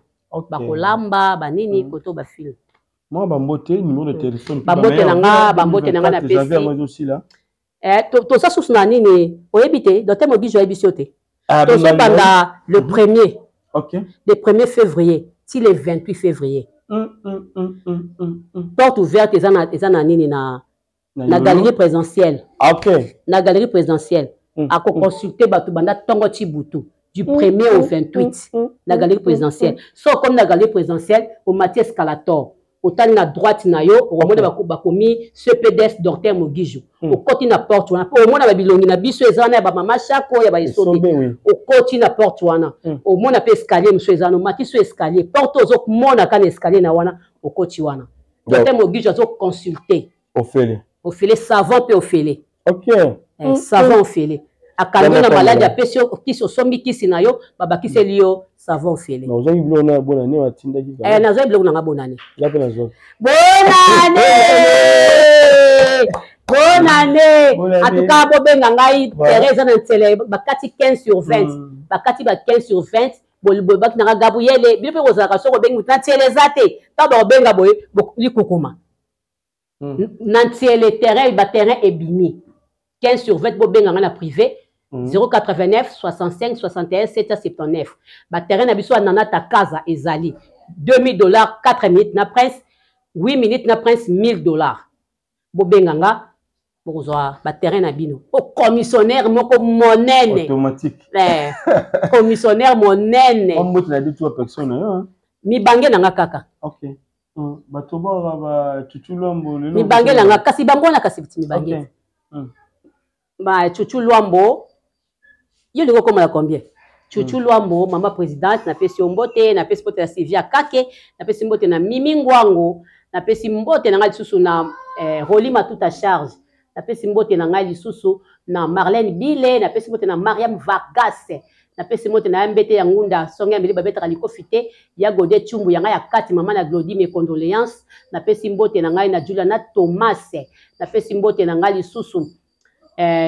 bakolamba banini, koto bafilme. Mwa bambote, numéro de téléphone. Bambote na nga, bambote na nga napesi. Toza susu na nini, oyebi te, docteur Mogijo ayebi so te. Tozobanda le premier, le 1er février ti le 28 février, porte ouverte eza na nini, na galerie présidentielle. Na galerie présidentielle, akoconsulte bato banda ntongo ti butu, du 1er au 28, na galerie présidentielle. So okomi na galerie présidentielle, omati escalator, otali na droite na yo, okomona bakomi CPDS Docteur Mogijo. Okoti na porte wana mpo omona babilongi na biso eza wana ya bamama Shako, ya baesobe. Okoti na porte wana, omona mpe escalier mosusu eza wana, omati so escalier, porte ozomona kaka na escalier na wana, okoti wana, Docteur Mogijo azoconsulte. Ofele. Ofele, savon mpe ofele. Savon ofele, akangi na maladi, apesi yo kisi, osombi kisi na yo, babakiseli yo savon ofele. Ozwaki biloko na bonane batindaki? Nazwaki biloko na nga bonane. Nga mpe nazwaki. Bonane, bonane. En tout cas, bobenga ngai, terrain eza na nzela, bakati 15 sur 20, bakati ba 15 sur 20. Bobaki nanga Gabriele, bino mpe kozalaka soki obengi motu na ntiele eza te, ntango bakobenga boye likukuma na ntiele, terrain, baterrain ebimi 15 sur 20. Bobenga nga na privé, 089 65 61 779. Baterrain na biso ya Nana Takaza ezali 2000 dollars 4 minutes na Prince, 8 minutes na Prince 1000 dollars. Bobenga nga, bokozwa baterrain na bino. O commissionnaire moko monene. Automatique. Commissionnaire monene. Mbote na deux trois personnes na yo. Mibange na nga kaka. Oh, bato baka ba Chuchu Lwambo lelo. Mibange na nga kasi bango wana kasi biti mibange. Okay. Ba Chuchu Lwambo yo olingi okoma na combien? Chuchu Lwambo, mama présidente, napesi yo mbote, napesi mbote na Sylvia Kake, napesi mbote na Mimi Ngwango, napesi mbote na ngai lisusu na Roli Matuta Charge, napesi mbote na ngai lisusu na Marlène Bile, napesi mbote na Mariam Vargas, napesi mbote na ya Mbete ya Ngunda, songe ya mili babetaka likofi te, ya Gode Chumbu ya ngai ya kati, mama na Glody, mes condoléances, napesi mbote na ngai na Juliana Thomas, napesi mbote na ngai lisusu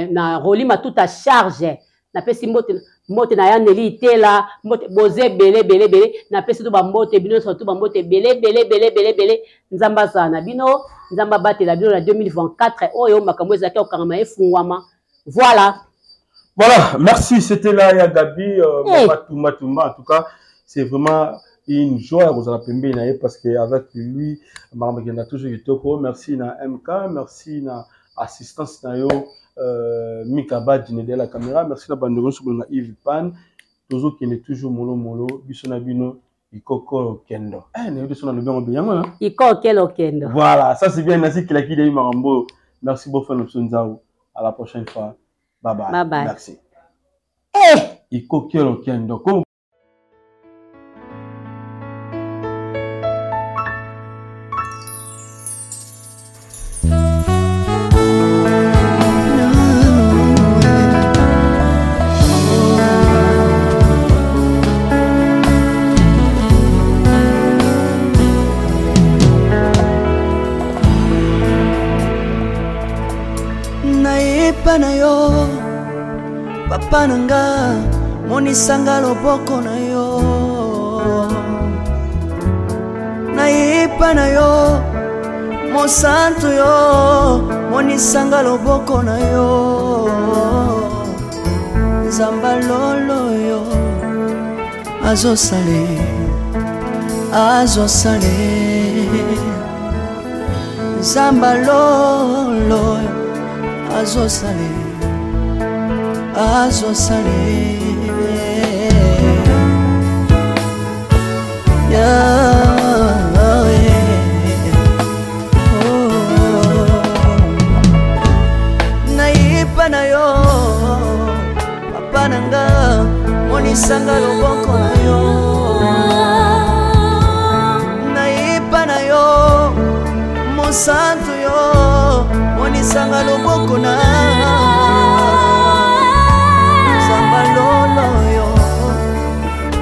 na Roli Matuta Charge, napesi mbote mbote na ya Nelly Itela, mbote boze ebele ebele ebele, napesi to ba mbote bino nyonso to ba mbote ebele ebele ebele ebele ebele. Nzambe azala na bino, Nzambe abatela bino na 2024 oyo makambo ezalaki ya kokangama efungwama. Voilà. Voilà, merci. C'était là ya Gabi, Hey. Mama Tumba Tumba. En tout cas, c'est vraiment une joie ya kozala pembeni na ye parce que avec lui, makambo ekenda toujours kitoko. Merci na MK, merci na assistance na yo Mika Badji de la caméra. Merci na bande nyonso na Yves Pan. Tozokende toujours molo molo, biso na bino ikoko kendo. Na biso na lobi yango bien, yango, hein? Ikoko kelo kendo. Voilà, ça c'est bien. Merci Kilaki de Marambo. Merci beaucoup Nzao. À la prochaine fois. Bye bye. Bye bye. Merci. Ikoko kelo kendo. Comme Nayepa na yo, papa na nga, monisanga loboko na yo. Nayepa na yo, mosantu yo, monisanga loboko na yo. Nzamba lolo yo, azosale, azosale. Nzamba lolo yo, azosale, azosale. Nayepa na yo, papa na nga, monisanga loboko na yo. Nayepa na yo, mosantu yo, monisanga loboko na. Nzamba lolo yo,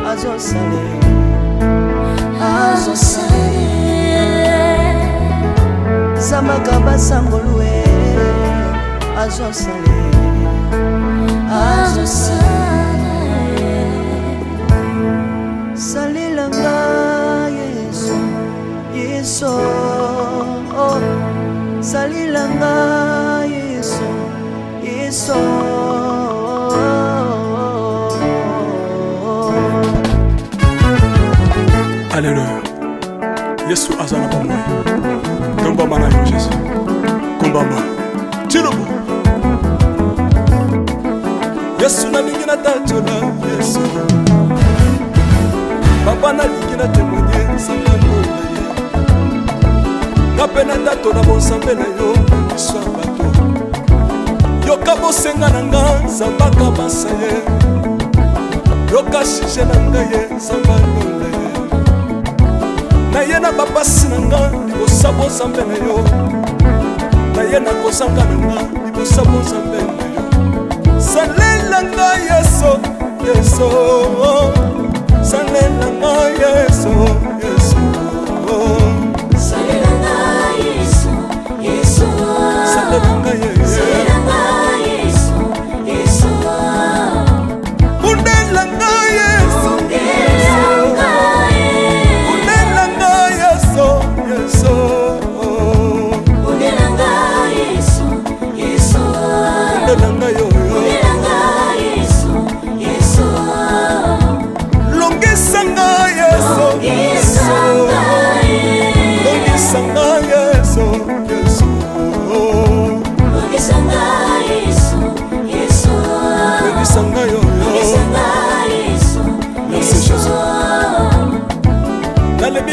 azosale, azosale. Nzamba kabasangolue, azosale, azosale. Salelanga Yesu, Yesu, oh. Salelanga Yesu, Yesu. Alléluia. Yesu aza na bomoi. Tombama na yo Jésus. Kombama. Tilobo. Yesu nalingi natatola Yesu. Papa nalingi na témoigner nzambe na ye. Nga mpe natatola bonzambe na yo na miso ya bato. Yoka bosenga na nga nzambe akabasa ye. Yoka sujet na ngai ye nzambe alonda ye. Na ye na bapasi na nga liboso bonzambe na yo. Na ye na kozanga na nga liboso bonzambe na yo. Salela nga Yesu, Yesu. Salela nga Yesu, Yesu. Salela nga Yesu, Yesu. Salela nga Yesu. Salela nga Yesu, Yesu. Bundela nga Yesu. Bundela nga Yesu. Bundela nga Yesu, Yesu. Bundela nga Yesu, Yesu. Bundela nga yo, yo. Bundela nga Yesu, Yesu. Longisa nga Yesu.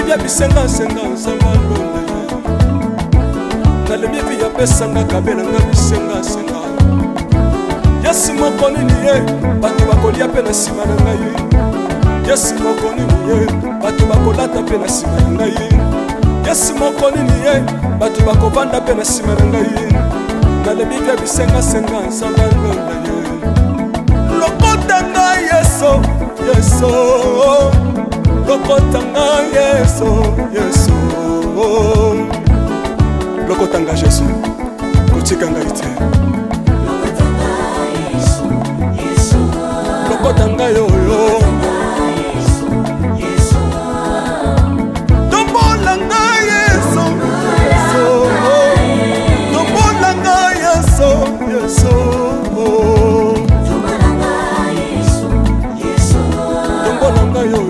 bya bisengasenga nzambe alonda ye. Nalembi vi apesanga kabelanga bisengasenga. Yesu moko nini ye bato bakolia mpe na nsima na ngai. Yesu moko nini ye bato bakolata mpe na nsima na ngai. Yesu moko nini ye bato bakovanda mpe na nsima na ngai. Nalembi mpe bisengasenga nzambe alonda ye. Lokota ngai Yesu, Yesu, lokota ngai Yesu, Yesu, lokota ngai Yesu, kotika ngai te. Lokota ngai oyo, tombola ngai Yesu, Yesu, tombola ngai Yesu, Yesu, tombola ngai oyo.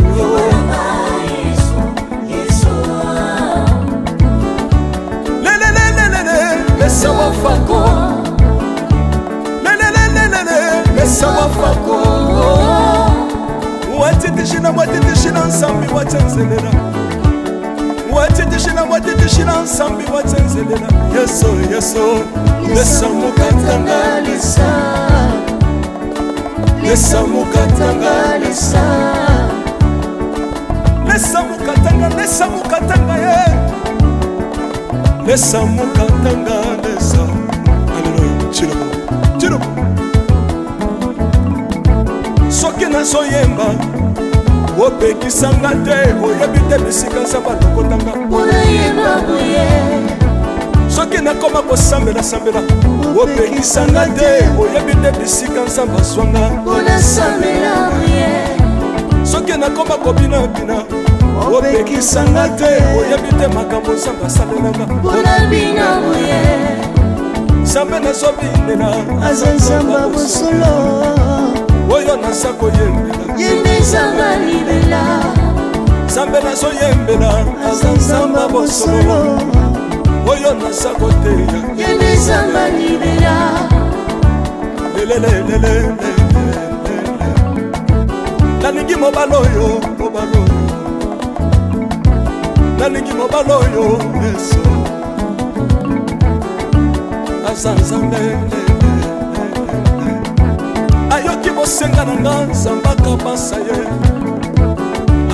Lelelelelele, lesa wafako. Lelelelelele, lesa wafako. Watitishina, watitishina nsambi watsenzelela. Watitishina, watitishina nsambi watsenzelela. Yesu, Yesu, lesa mukatanga lesa. Lesa mukatanga lesa. Lesa mukatanga, lesa mukatanga ye. Lesa mukatanga lesa. Alléluia. Chilobo, chilobo. Soki nazoyemba opekisanga te, oyebi te bisika nzambe alokotanga. Soki nakoma kosambela sambela opekisanga te, oyebi te bisika nzambe azwanga. Soki nakoma kobinabina opekisanga te, oyebi te makambo nzambe asalelanga. Nzambe nazobinela aza nzambe bosolo, oyo naza koyembela ye nde nzambe libela. Nzambe nazoyembela aza nzambe bosolo, oyo naza koteya ye nde nzambe libela. Lelelelelele, nalingi mobali oyo, mobali oyo, nalingi mobali oyo Yesu aza nzambe. Ayoki bosenga na nga, nzambe akabasa ye.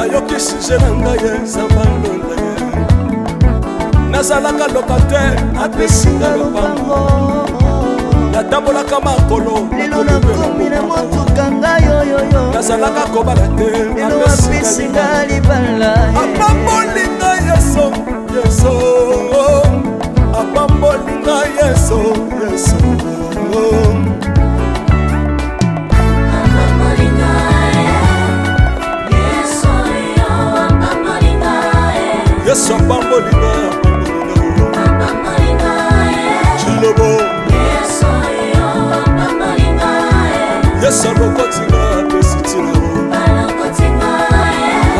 Ayoki sujet na ngai ye, nzambe alonda ye. Nazalaka locataire, apesi nga lopango. Natambolaka makolo, lelo nakomi na motuka ngai oyoyo. Nazalaka kobala te, lelo apesi nga libala. Apamboli ngai Yesu, Yesu, apamboli ngai Yesu, Yesu. Yesu apamboli ngai, apamboli ngai. Chilobo, Yesu alokoti ngai, apesi ntina.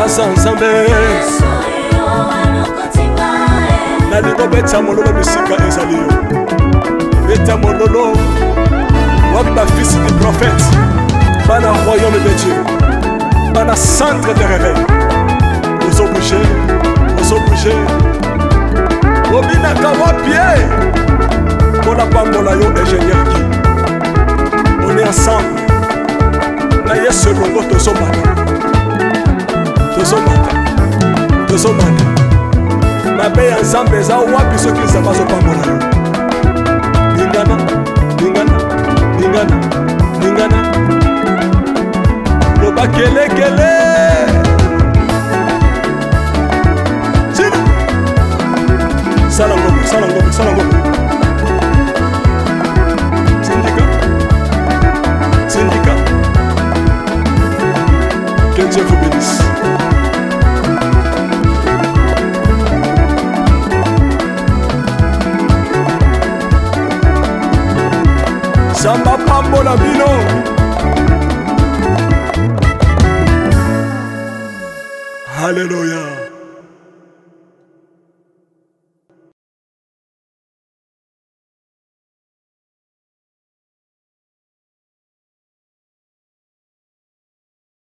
Aza nzambe. Nalingi obeta mololo bisika ezali yo, beta mololo. Wapi bafils du prophète, bana royaume de Dieu, bana centre de réveil? Ozobouge, ozobouge, obinaka wapi ye? Mpona pambola yo, ingénieur Guy. On est ensemble na Yesu elongo, tozomata, tozomata, tozomata. Mabe ya nzambe eza wapi soki nzambe azopambola yo? Lingana, lingana, lingana, lingana, loba kelekele. Tina sala ngombe, sala ngombe, sala ngombe. Tindika, tindika. Que Dieu vous bénisse. Nzambe apambola bino. Alléluia.